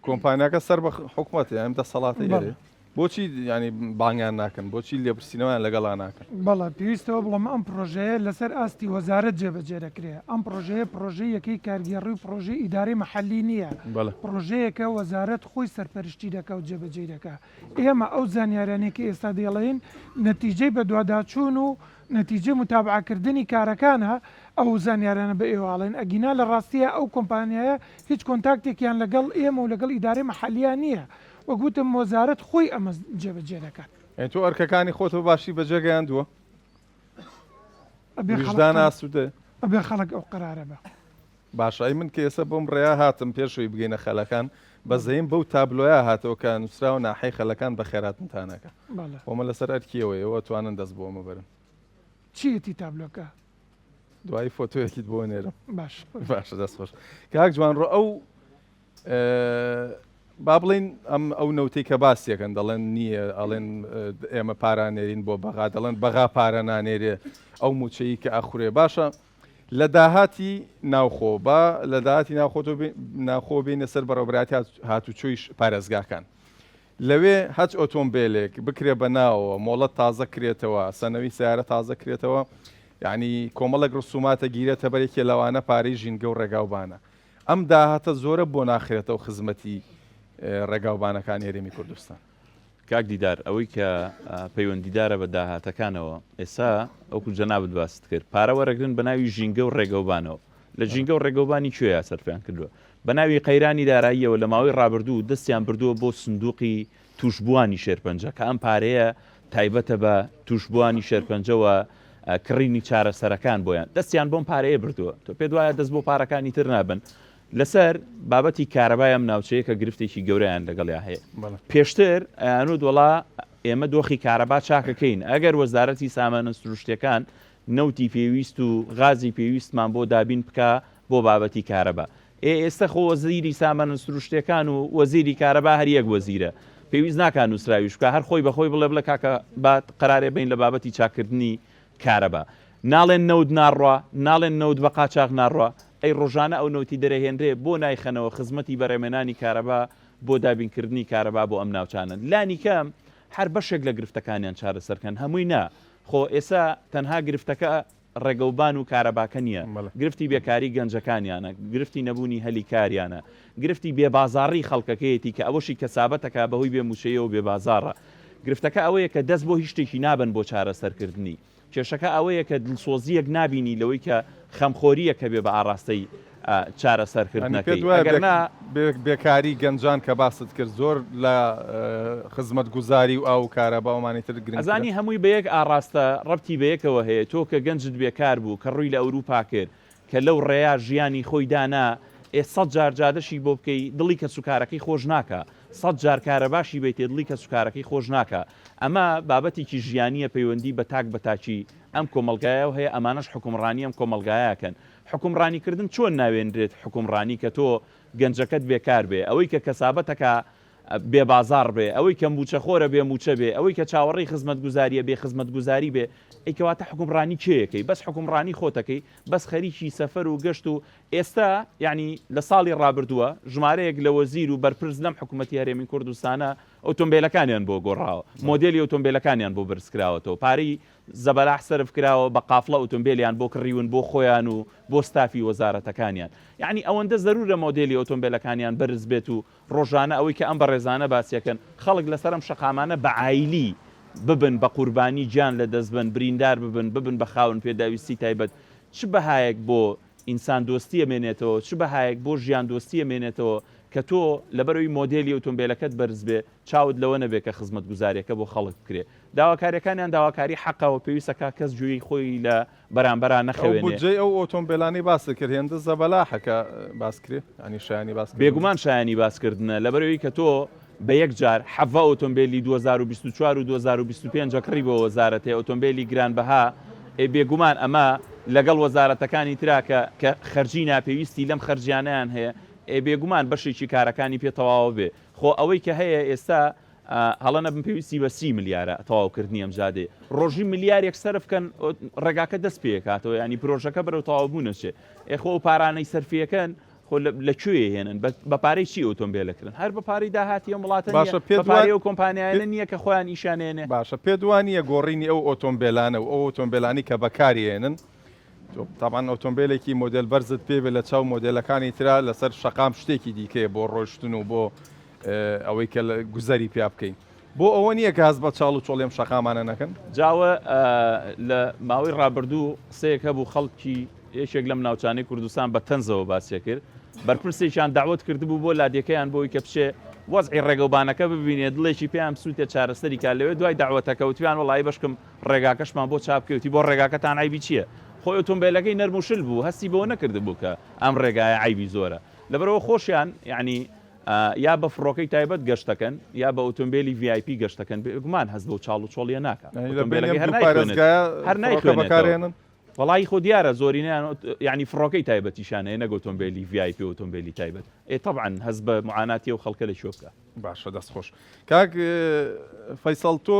کۆمپانیاکە سەر بە حکومەتە یان دەسەڵاتە ئێرە بۆچی ینی بانگیان ناکەن بۆچی لێپرسینەوەیان لەگەڵا ناکەن؟ بەڵێ پێویستەوە بڵێم ئەم پڕۆژەیە لەسەر ئاستی وەزارەت جێبەجێ دەکرێ ئەم پڕۆژەیە پڕۆژەی یەکەی کارگێڕی و پڕۆژەی ئیدارەی مەحەلی نییە پڕۆژەیەکە وەزارەت خۆی سەرپەرشتی دەکا و جێبەجێی دەکا ئێمە ئەو زانیاریانەی کە ئێستا دەیڵێین نەتیجەی بەدواداچوون و نەتیجەی موتابعەکردنی کارەکانە ئەو زانیارانە بە ئێوە ئەڵێن ئەگینا لە ڕاستیا ئەو کۆمپانیایە هیچ کۆنتاکتێکیان لەگەڵ ئێمە و لەگەڵ ئیدارەی مەحەلییا نییە وەک وتم وەزارەت خۆی ئەمە جێبەجێ دەکات. یانی تۆ ئەرکەکانی خۆت بە باشی بەجێ گەیاندووە؟ ئەبێ خەڵک ویژدان ئاسوودەیە؟ ئەبێ خەڵک ئەو قەرارە بە. باشە ئەی من کە ئێستا بەم ڕێیا هاتم پێش ئەوەی بگەینە خەلەکان بەزەیم بەو تابلۆیە هاتەوە کە نووسراوە ناحیەی خەلەکان بەخێرهاتنتان ئەکا بەڵێ. خۆ ئەمە لەسەر ئەرکی ئێوەیە ئێوە ئەتوانن دەست بۆ ئەمە بەرن. چییەتی تابلۆکە؟ دوایی فۆتۆیەکیت بۆ ئەنێرم. باش. باشە دەست خۆش. کاک جوانڕۆ ئەو با بڵێین ئەم ئەو نەوتەی کە باسیەکەن دەڵێن نییە ئەڵێن ئێمە پارە نێرین بۆ بەغا دەڵێن بەغا پارە نانێرێ ئەو موچەیی کە ئەخورێ باشە لە داهاتی ناوخۆ با لە داهاتی ناوخۆ ناوخۆ بینە سەر بەڕێوەبەرایەتی هاتوچۆی پارێزگاکان لەوێ هەچ ئۆتۆمبیلێک بکرێ بە ناوەوە مۆڵەت تازە کرێتەوە سەنەوی سیارە تازە کرێتەوە یعنی کۆمەڵێک ڕسوماتە گیرێتە بەرێکێ لەوانە پارەی ژینگە و ڕێگاوبانە ئەم داهاتە زۆرە بۆ ناخرێتەوە خزمەتی ڕێگاوبانەکانی هەرێمی کوردستان؟ کاک دیدار ئەوەی کە پەیوەندیدارە بە داهاتەکانەوە ئێستا وەکو جەنابت باست کرد پارە وەرەگرن بە ناوی ژینگە و ڕێگەوبانەوە لە ژینگە و ڕێگەوبانی کوێیا سەرفیان کردووە بە ناوی قەیرانی داراییەوە لە ماوەی ڕابردوو دەستیان بردووە بۆ سندوقی تووشبووانی شێرپەنجە کە ئەم پارەیە تایبەتە بە تووشبووانی شێرپەنجە و کڕینی چارەسەرەکان بۆیان دەستیان بۆم پارەیە بردووە تۆ پێت وایە دەست بۆ پارەکانی تر نابن لەسەر بابەتی کارەبای ئەم ناوچەیە کە گرفتێکی گەورەیان لەگەڵیا هەیە پێشتر ئەیانوت وڵا ئێمە دۆخی کارەبا چاکەکەین ئەگەر وەزارەتی سامانە سروشتەکان نەوتی پێویست و غازی پێویستمان بۆ دابین بکا بۆ بابەتی کارەبا. ئێ ئێستە خۆ وەزیری سامانە سروشتیەکان و وەزیری کارەبا هەر یەک وەزیرە. پێویست ناکا نوسراویش بکا هەر خۆی بە خۆی بڵێ بڵێ کاکە با قەرارێ بەین لە بابەتی چاککردنی کارەبا. ناڵێن نەوت ناڕوا، ناڵێن نەوت بە قاچاغ ناڕوا. ئەی ڕۆژانە ئەو نەوتی دەرەهێنرێ بۆ نایخەنەوە خزمەتی بەرهەمێنانی کارەبا بۆ دابینکردنی کارەبا بۆ ئەم ناوچانە؟ لانیکەم هەر بەشێک لە گرفتەکانیان چارەسەر کەن هەمووی نا. خۆ ئێستا تەنها گرفتەکە ڕێگەوبان و کارەباکە نییە، گرفتی بێکاری گەنجەکانیانە، گرفتی نەبوونی هەلی کاریانە، گرفتی بێ بازاڕی خەڵکەکەیەتی کە ئەوەشی کەسابەتەکە بەهۆی بێ مووچەیەوە بێ بازاڕە. گرفتەکە ئەوەیە کە دەست بۆ هیچ شتێکی نابەن بۆ چارەسەرکردنی. کێشەکە ئەوەیە کە دڵسۆزییەک نابینی لەوەی کە خەمخۆرییەک هەبێ بە ئاڕاستەی. چارەسەرکردنەکەی ئەگەر نا. بێکاری گەنجان کە باست کرد زۆر لە خزمەتگوزاری و ئاو و کارەبا و ئەمانی تر گرنگترە. ئەزانی هەمووی بە یەک ئاڕاستە ڕەبتی بە یەکەوە هەیە تۆ کە گەنجت بێکار بوو کە ڕووی لە ئەوروپا کرد کە لەو ڕێیا ژیانی خۆی دانا ئێ سەت جار جادەشی بۆ بکەی دڵی کەسوکارەکەی خۆش ناکا سەت جار کارەباشی بەیتێ دڵی کەسوکارەکەی خۆش ناکا ئەمە بابەتێکی ژیانیە پەیوەندی بە تاک بە تاکی ئەم کۆمەڵگایەوە هەیە ئەمانەش حوکمڕانی ئەم کۆمەڵگایە ئەکەن حوکمڕانی کردن چۆن ناوێنرێت حوکمڕانی کە تۆ گەنجەکەت بێکار بێ ئەوەی کە کەسابەتەکە بێ بازاڕ بێ، ئەوەی کە مووچەخۆرە بێ مووچە بێ، ئەوەی کە چاوەڕێی خزمەتگوزارییە بێ خزمەتگوزاری بێ، ئەی کەواتە حوکمڕانی کێ ئەکەی؟ بەس حوکمڕانی خۆت ئەکەی؟ بەس خەریکی سەفەر و گەشت و ئێستا یەعنی لە ساڵی ڕابردووە ژمارەیەک لە وەزیر و بەرپرس لەم حکوومەتی هەرێمی کوردستانە ئۆتۆمبێلەکانیان بۆ گۆڕاوە، مۆدێلی ئۆتۆمبێلەکانیان بۆ بەرزکراوەتەوە، پارەی زەبەلاح سەرف کراوە، بە قافڵە ئۆتۆمبێلیان بۆ کڕیون بۆ خۆیان و بۆ ستافی وەزارەتەکانیان. یەعنی ئەوەندە زەروورە مۆدێلی ئۆتۆمبێلەکانیان بەرز بێت و ڕۆژانە ئەوەی کە ئەم بەڕێزانە باسیەکەن خەڵک لەسەر ئەم شەقامانە بە عایلی ببن بە قوربانی گیان لەدەست بەن بریندار ببن ببن بە خاوەن پێداویستی تایبەت چ بەهایەک بۆ ئینسان دۆستی ئەمێنێتەوە چ بەهایەک بۆ ژیان دۆستی ئەمێنێتەوە کە تۆ لەبەرئەوەی مۆدێلی ئۆتۆمبێلەکەت بەرز بێ چاوت لەوە نەبێ کە خزمەتگوزاریەکە بۆ خەڵک بکرێ داواکاریەکانیان داواکاری حەقە و پێویستە کا کەس گوێی خۆی لە بەرامبەرا ئەو نەخەوێنێ. بودجەی ئەو ئۆتۆمبێلانەی باست کرد هێندە زەبەلاحە کە باس کرێ؟ یانی شایانی باس کردن نیە؟ بێگومان شایانی باس کردنە لەبەرئەوی کە تۆ بە یەک جار حەڤە ئۆتۆمبێلی 2024 و 2025 ئەکڕی بۆ وەزارەتێ ئۆتۆمبێلی گرانبەها ئێ بێگومان ئەمە لەگەڵ وەزارەتەکانی ترا کە کە خەرجی ناپێویستی لەم خەرجیانەیان هەیە ئێ بێگومان بەشێکی کارەکانی پێ تەواوە بێ خۆ ئەوەی کە هەیە ئێستا هەڵە نەبم پێویستی بە 30 ملیارە تەواوکردنی ئەم جادەیە ڕۆژی ملیارێک سەرف کەن ڕێگاکە دەست پێکاتەوە ینی پرۆژەکە بەرەو تەواوبوون ئەچێ ئێ خۆ ئەو پارانەی سەرفیەکەن خۆ لە کوێ هێنن بە پارەی چی ئۆتۆمبێل ئەکرن هەر بە پارەی داهاتی ئەم وڵاتە باشە پێت بە پارەی ئەو کۆمپانیایانە نییە کە خۆیان ئیشیان هێنێ باشە پێت وا نییە گۆڕینی ئەو ئۆتۆمبێلانە و ئەو ئۆتۆمبێلانی کە بەکاری هێنن تۆ تابان ئۆتۆمبێلێکی مۆدێل بەرزت پێ بێ لە چاو مۆدێلەکانی ترا لەسەر شەقام شتێکی دیکەیە بۆ ڕۆشتن و بۆ ئەوەی کە گوزەری پیا بکەین بۆ ئەوە نییە کە هەست بە چاڵ و چۆڵی ئەم شەقامانە نەکەن؟ جاوە لە ماوەی ڕابردوو قسەیەک هەبوو خەڵکی یەکێک لەم ناوچانەی کوردستان بە تەنزەوە باسیە کرد بەرپرسێکیان داوت کردبوو بۆ لادێکەیان بۆی کە بچێ وەزعی ڕێگەوبانەکە ببینێ دڵێکی پێیان بسووتێ چارەسەری کا لەوێ دوای داوەتەکە وتیان وەڵی بەشکم ڕێگاکەشمان بۆ چاک بکەی وتی بۆ ڕێگاکەتان عەیبی چییە؟ خۆی ئۆتۆمبێلەکەی نەرم و شل بوو هەستی بەوە نەکردبوو کە ئەم ڕێگایە عەیبی زۆرە لەبەرئەوە خۆشیان یەعنی یا بە فڕۆکەی تایبەت گەشت دەکەن یا بە ئۆتۆمبێلی VIP گەشت دەکەن بێگومان هەست بەو چاڵ و چۆڵیە ناکا ئۆتۆمبێلەکەی هەر نایخوێنێت هەر نایخوێنێتەوە وەڵایی خۆ دیارە زۆرینەیان یەعنی فڕۆکەی تایبەتیشیان هەیە نەک ئۆتۆمبێلی VIP و ئۆتۆمبێلی تایبەت ئێ تەبعەن هەست بە معاناتی ئەو خەڵکە لە کوێ بکا. باشە دەست خۆش کاک فەیسەڵ تۆ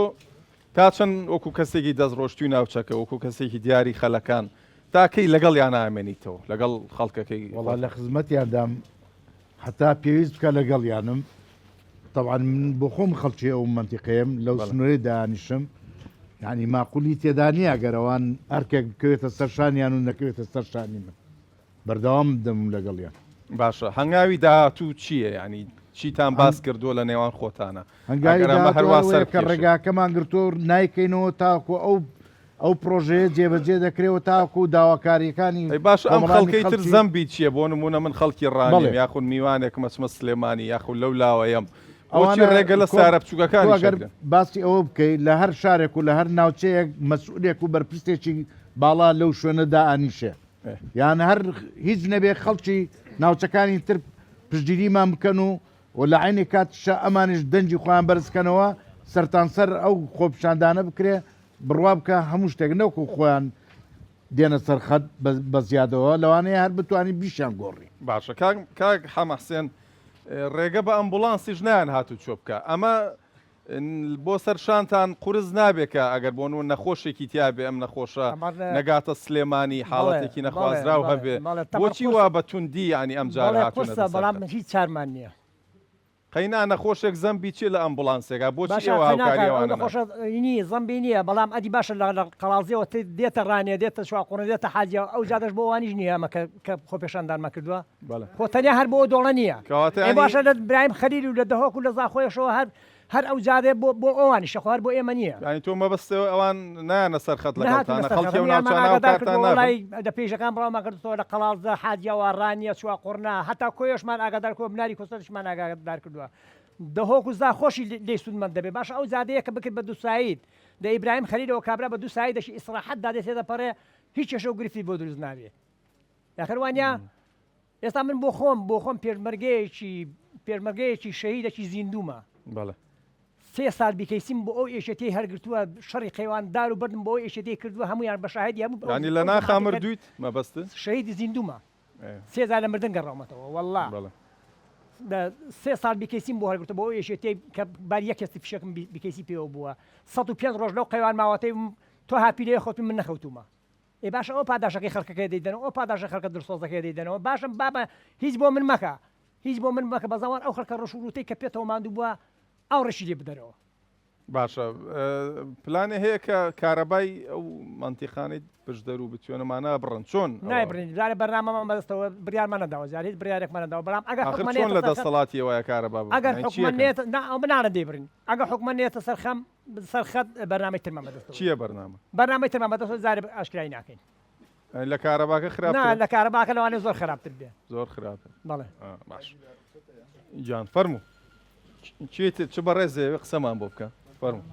تا چەند وەکو کەسێکی دەست ڕۆشتوی ناوچەکە وەکو کەسێکی دیاری خەلەکان تا کەی لەگەڵیان ئامێنیتەوە لەگەڵ خەڵکەکەی وەڵا لە خزمەتیاندام هەتا پێویست بکە لەگەڵیانم تەبعەن من بۆ خۆم خەڵکی ئەو مەنتیقەیەم لەو سنوورەی دانیشم یعنی ماقولی تێدا نییە گەر ئەوان ئەرکێک بکەوێتە سەر شانیان و نەکەوێتە سەر شانی من بەردەوام دەمم لەگەڵیان. باشە هەنگاوی داهاتوو چییە یانی چیتان باس کردووە لە نێوان خۆتانە هەنگاوی ئەگەر ئەمە هەروا داهاتوو سەر ئەوەیە کە بکێشێ؟ ڕێگاکەمان گرتووە و نایکەینەوە تاکو ئەو ئەو پڕۆژەیە جێبەجێ دەکرێ و تاکو داواکارییەکانی ئەی باشە ئەم کۆمەڵانی خەڵکەی تر خەڵکی زەمبی چییە بۆ نموونە من خەڵکی ڕانیەم بەڵێ یاخود میوانێکم ئەچمە سلێمانی یاخود لەو لاوەیەم بۆچی ئەوانە ڕێگە لە کۆ سەیارە تۆ بچووکەکانیش ئەگەر ئەگرن؟ باسی ئەوە بکەی لە هەر شارێک و لە هەر ناوچەیەک مەسئولێک و بەرپرسێکی باڵا لەو شوێنە دائەنیشێ یان هەر هیچ نەبێ خەڵکی ناوچەکانی تر پشتگیریمان بکەن و و لە عەینی کاتیشا ئەمانیش دەنگی خۆیان بەرز کەنەوە سەرتانسەر ئەو خۆپیشاندانە بکرێ بڕوا بکە هەموو شتێک نەوەکو خۆیان دێنە سەر خەت بە زیادەوە لەوانەیە هەر بتوانین بیشیان گۆڕی. باشە کاک کاک حەمە حسێن ڕێگە بە ئەمبوڵانسیش نایەن هاتوچۆ بکا ئەمە بۆ سەر شانتان قورس نابێ کە ئەگەر بۆ نموونە نەخۆشێکی تیا بێ ئەم نەخۆشە نەگاتە سلێمانی حاڵەتێکی نەخوازراو هەبێ بۆچی وا بە توندی یانی ئەم جارە هاتوونەتە سەر بەڵام هیچ چارمان نییە. قەینا نەخۆشێک زەمبی چیە لە ئەمبوڵانسێکا بۆچی ئێوە هاوکاری ئەوانە ناکەن؟ نی زەمبی نییە بەڵام ئەدی باشە لە قەڵاڵزیەوە دێتە ڕانیە دێتە چوارقوڕنە دێتە حاجیە ئەو جادەش بۆ ئەوانیش نییە ئەمە کە خۆپێشاندانمان کردووە خۆ تەنیا هەر بۆ ئەو دۆڵە نییە کەواتە باشە لە برایم خەلیل و لە دهۆک و لە زاخۆیەشەوە هەر. هەر ئەو جادەیە بۆ بۆ ئەوانیشە خۆ هەر بۆ ئێمە نییە. یانی تۆ مەبەستەوە ئەوان نایەنە سەر خەت نەهاتوونە لەگەڵتانە سەر خەت خەڵکی ئەو هەموویانمان ناوچانە ئاگادار هاوکارتان کردووە نابن؟ وەڵای لە پێیژەکان بڵاومان کردووەتەوە لە قەڵاڵزە، حاجیاوا، ڕانیە، چواقوڕنە هەتا کۆیەشمان ئاگادار کردووە بناری کۆسرەتیشمان ئاگادار کردووە دهۆک و زاخۆشی لێی سوودمەند دەبێ باشە ئەو جادەیە کە بکرد بە دووساید لە ئیبراهیم خەلیلەوە کابرا بە دووسایدەکی ئیسڕاحەت دادێ تێدەپەڕێ هیچ کێشە و گرفتی بۆ دروست نابێ یاخر وانە ئێستا من بۆ خۆم بۆ خۆم پێشمەرگەیەکی پێشمەرگەیەکی شەهیدەکی زیندوومە بەڵێ. سێ سال بیکەیسیم بۆ ئەو ئێشێتیەی هەرگرتووە شەڕی قەیوان دار و بەردم بۆ ئەو ئێشێتیەی کردووە هەموویان بە شاهیدی هەموو ئەو یانی لە ئەو ناخا جەماعەتەی کە مردوویت مەبەستت؟ شەهیدی زیندوومە ئێ. سێ جار لە مردن گەڕاومەتەوە وەڵا بەڵێ. سێ ساڵ بیکەیسیم بۆ هەرگرتووە بۆ ئەو ئێشێتیەی کە بار یەک کەسی فیشەکم بیکەیسی پێوە بووە 105 ڕۆژ لەو قەیوان ماوەتەی تۆ هاپی لێ خەوتووی من نەخەوتوومە. ئێ باشە ئەوە پاداشەکەی خەڵکەکەی دەیدەنەوە ئەو پاداشە خەڵکە دڵسۆزەکەی دەیدەنەوە باشە بابە هیچ بۆ من مەکە هیچ بۆ من مەکە بەزاوان ئەو خەڵکە ڕەش و ڕووتەی کە پێتەوە ماندوو بووە ئاوڕێکی لێ بدەرەوە. باشە پلانێ هەیە کە کارەبای ئەو مەنتیقانەی پشدەر و بتوێنەمانە بڕن چۆن نایبڕین جارێ بەرنامەمان بەدەستەوە بریارمان نەداوە جارێ هیچ بریارێکمان نەداوە بەڵام ئەگەر ئاخر حکومەت چۆن نێتە لە سەر خەت دەسەڵاتی ئەوەیە کارەبا ببڕن ئەگەر یانی حکومەت چیەکەن؟ نێتە نا ئەو مناڵە دەیبڕین ئەگەر حکومەت نێتە سەر خەم سەر خەت بەرنامەی ترمان بەدەستەوە چییە بەرنامە؟ بەرنامەی ترمان بەدەستەوە جارێ ئاشکرای ناکەین. یانی لە کارەباکە نا خراپترە؟ لە کارەباکە لەوانەیە زۆر خراپتر بێ. زۆر خراپە. بەڵێ. ئا باش گیان فەرموو چیت چ بەڕێز دەیەوێ قسەمان بۆ بکە فەرموو.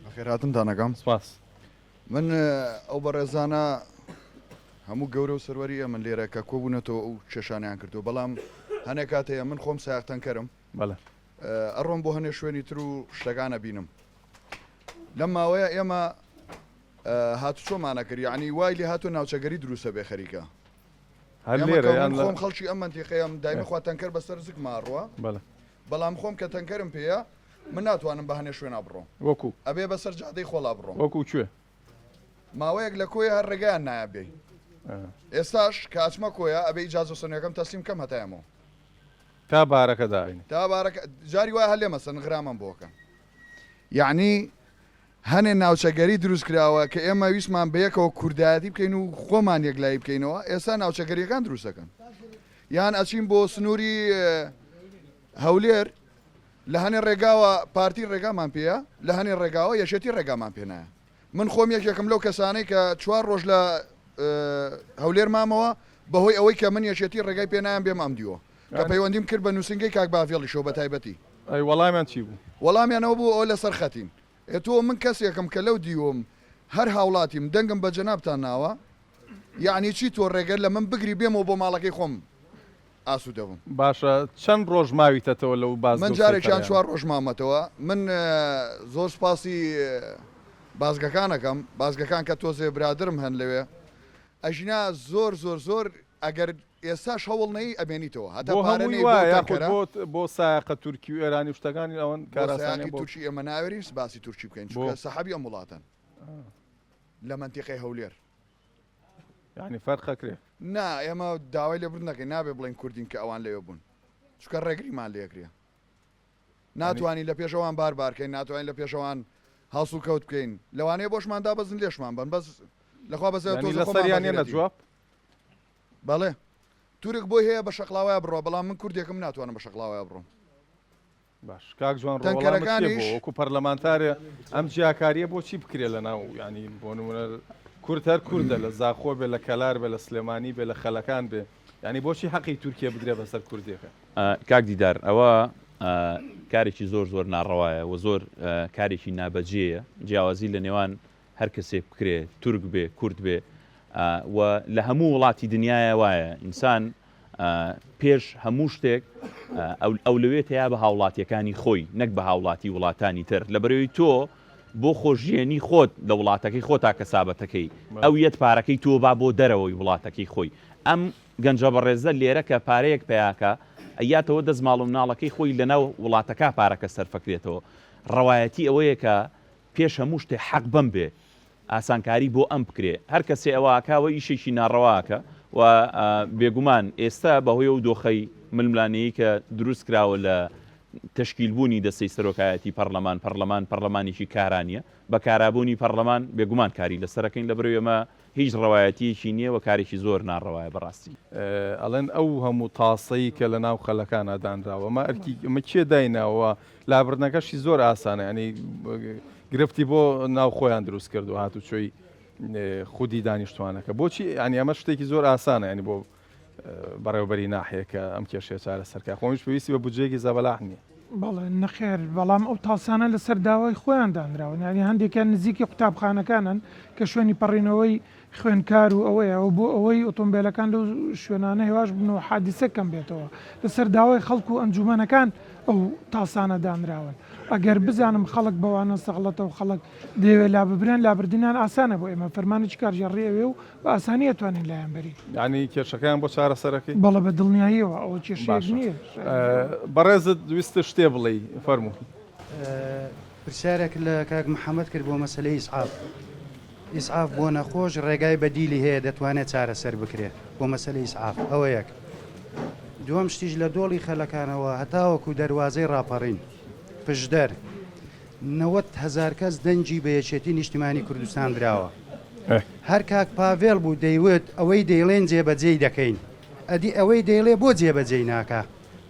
بەخێرهاتنتان ئەکەم. سپاس. من ئەو بەڕێزانە هەموو گەورە و سەروەری ئێمن لێرە کە کۆبوونەتەوە ئەو کێشانیان کردو بەڵام هەنێک کات هەیە من خۆم سایەق تەنکەرم بەڵێ. ئەڕۆم بۆ هەنێ شوێنی تر و شتەکان ئەبینم لەم ماوەیە ئێمە هاتوچۆمان ئەکرد یعنی وای لێ هاتووە ناوچەگەری دروستە بێ خەریکە هەر ئێمە لێرە کە یان من لە خۆم خەڵکی ئەم مەنتیقەیەم دایمە خوا تەنکەر بەسەر زگما ئەڕوا بەڵێ بەڵام خۆم کە تەنکەرم پێیە من ناتوانم بە هەنێ شوێنا بڕۆم وەکو ئەبێ بەسەر جادەی خۆڵا بڕۆم وەکو کوێ ماوەیەک لە کۆیە هەر ڕێگایان نایە بێی ئێستاش کە ئەچمە کۆیە ئەبێ ئیجازە سەنویەکەم تەسلیم کەم هەتا ئێمەوە تا بارەکە داینێ. تا بارەکە جاری وایە هەر لێمەسەن غرامەم بۆ کەن یەعنی هەنێ ناوچەگەری دروست کراوە کە ئێمە ویستمان بەیەکەوە کوردایەتی بکەین و خۆمان یەکلایی بکەینەوە ئێستا ناوچەگەریەکان دروست دەکەن یان ئەچین بۆ سنووری هەولێر لە هەنێ ڕێگاوە پارتی ڕێگامان پێیە لە هەنێ ڕێگاوە یەکێتی ڕێگامان پێنایە من خۆم یەکێکم لەو کەسانەی کە چوار ڕۆژ لە هەولێر مامەوە بەهۆی ئەوەی کە من یەکێتی ڕێگای پێ نایەم بێم ئەم دیوە کە پەیوەندیم کرد بە نووسینگەی کاک باڤێڵیشەوە بە تایبەتی. ئەی وەڵامیان چی بوو؟ وەڵامیان ئەوە بوو ئەوە لەسەر خەتین. ئێ تۆ من کەسێکم کە لەو دیوەم هەر هاوڵاتیم دەنگم بە جەنابتان ناوە یەعنی چی تۆ ڕێگە لە من بگری بێمەوە بۆ ماڵەکەی خۆم ئاسوودە بم. باشە چەند ڕۆژ ماویتەتەوە لەو بازگە من و جارێکیان سەیتەرەیانە؟ چوار ڕۆژ مامەتەوە من زۆر سوپاسی بازگەکان ئەکەم بازگەکان کە تۆزێ برادەرم هەن لەوێ ئەژینا زۆر زۆر زۆر ئەگەر ئێستاش هەوڵ نەیی ئەمێنیتەوە هەتا بۆ پارە هەمووی نەیی بۆ وایە یاخود تەنکەرە. بۆ بۆ سایەقە تورکی و ئێرانی و شتەکانی ئەوەن بۆ کارئاسانیان سایەقی بۆ تورکی ئێمە ناوێرین باسی تورکی بکەین بۆ؟ چونکە سەحەبی ئەم وڵاتەن لە مەنتیقەی هەولێر. یانی فەرق ئەکرێ؟ نا ئێمە داوای لێبوردن دەکەین نابێ بڵێین کوردین کە ئەوان لەوێ بوون چونکە ڕێگریمان لێکرێ ناتوانین لە پێش ئەوان بار بارکەین ناتوانین لە پێش ئەوان هەڵسوکەوت بکەین لەوانەیە بۆشمان دابەزن لێشمان بن بەس لەخوا بەزەیە یانی تۆزە خۆمان لەسەریان یەنە بەغیرەتی جواب؟ بەڵێ تورک بۆی هەیە بە شەقڵاوەیا بڕوا بەڵام من کوردێکم ناتوانم بە شەقڵاوەیا بڕۆم. باش کاک جوان ڕۆ وەڵامت چیە بۆ تەنکەرەکانیش. وەکو پەرلەمانتارێ ئەم جیاکاریە بۆچی بکرێ لە ناو یانی بۆ نمونە کورد هەر کوردە لە زاخۆ بێ لە کەلار بێ لە سلێمانی بێ لە خەلەکان بێ یانی بۆچی حەقی تورکیە بدرێ بەسەر کوردێکە؟ کاک دیدار ئەوە کارێکی زۆر زۆر ناڕەوایە و زۆر کارێکی نابەجێیە جیاوازی لە نێوان هەر کەسێک بکرێ تورک بێ کورد بێ و لە هەموو وڵاتی دنیاە وایە ئینسان پێش هەموو شتێک ئەولەوێتەیە بە هاوڵاتیەکانی خۆی نەک بە هاوڵاتی وڵاتانی تر لە بەرەوەی تۆ بۆ خۆشژیێنی خۆت لە وڵاتەکەی خۆتا کەسابەتەکەی ئەو یەت پارەکەی تۆ با بۆ دەرەوەی وڵاتەکەی خۆی ئەم گەنجە بەڕێزە لێرە کە پارەیەک پیاکە ئەیاتەوە دەست ماڵ و مناڵەکەی خۆی لەناو وڵاتەکە پارەکە سەرفەکرێتەوە ڕەوایەتی ئەوەیە کە پێش هەموو شتێ حەق بەم بێ ئاسانکاری بۆ ئەم بکرێ هەر کەسێ ئەوە ئەکا وە ئیشێکی ناڕەوا ئەکا و بێگومان ئێستا بەهۆی ئەو دۆخەی ململانێی کە دروست کراوە لە. تەشکیل بوونی دەستەی سەرۆکایەتی پەڕلەمان، پەڕلەمان پەڕلەمانێکی کارا نییە، بە کارابوونی پەڕلەمان بێگومان کاری لەسەر ئەکەین لەبەرئەوەی ئەمە هیچ ڕەوایەتییەکی نییە و کارێکی زۆر ناڕەوایە بەڕاستی. ئەڵێن ئەو هەموو تاسەی کە لە ناو خەلەکانا دانراوە ئەمە ئەرکی ئەمە کێ دایناوە لابردنەکەشی زۆر ئاسانە یانی گرفتی بۆ ناو خۆیان دروست کردووە هاتوچۆی خودی دانیشتوانەکە بۆچی یانی ئەمە شتێکی زۆر ئاسانە یانی بۆ بەڕێوەبەری ناحیە کە ئەم کێشەیە چارەسەر کا خۆمیش پێویستی بە بودجەیەکی زەبەلاح نییە. بەڵێ نەخێر بەڵام ئەو تاسانە لەسەر داوای خۆیان دانراون یانی هەندێکیان نزیکی قوتابخانەکانن کە شوێنی پەڕینەوەی خوێندکار و ئەوەیە و بۆ ئەوەی ئۆتۆمبێلەکان لەو شوێنانە هێواش بن و حادیسە کەم بێتەوە لەسەر داوای خەڵک و ئەنجومەنەکان ئەو تاسانە دانراون ئەگەر بزانم خەڵک بەوانە سەغڵەتە و خەڵک دەیەوێت لاببرێن لابردنیان ئاسانە بۆ ئێمە فەرمانێکی کارگێڕی ئەوێ و بە ئاسانی ئەتوانین لایان بەرین. یانی کێشەکەیان بۆ چارەسەرەکەی؟ بەڵێ بە دڵنیاییەوە ئەوە کێشەیەک باشە نییە. بەڕێزت ویستت شتێ بڵێی فەرموو. پرسیارێک لە کاک محەمەد کرد بۆ مەسەلەی ئیسعاف. ئیسعاف بۆ نەخۆش ڕێگای بەدیلی هەیە دەتوانێت چارەسەر بکرێت بۆ مەسەلەی ئیسعاف ئەوە یەک. دووەم شتیش لە دۆڵی خەلەکانەوە هەتاوەکو دەروازەی ڕاپەڕین، پشدەر، 90 هەزار کەس دەنگی بە یەکێتی نیشتیمانی کوردستان دراوە. هەر کاک پاڤێڵ بوو دەیوت ئەوەی دەیڵێن جێبەجێی دەکەین. ئەدی ئەوەی دەیڵێ بۆ جێبەجێی ناکا؟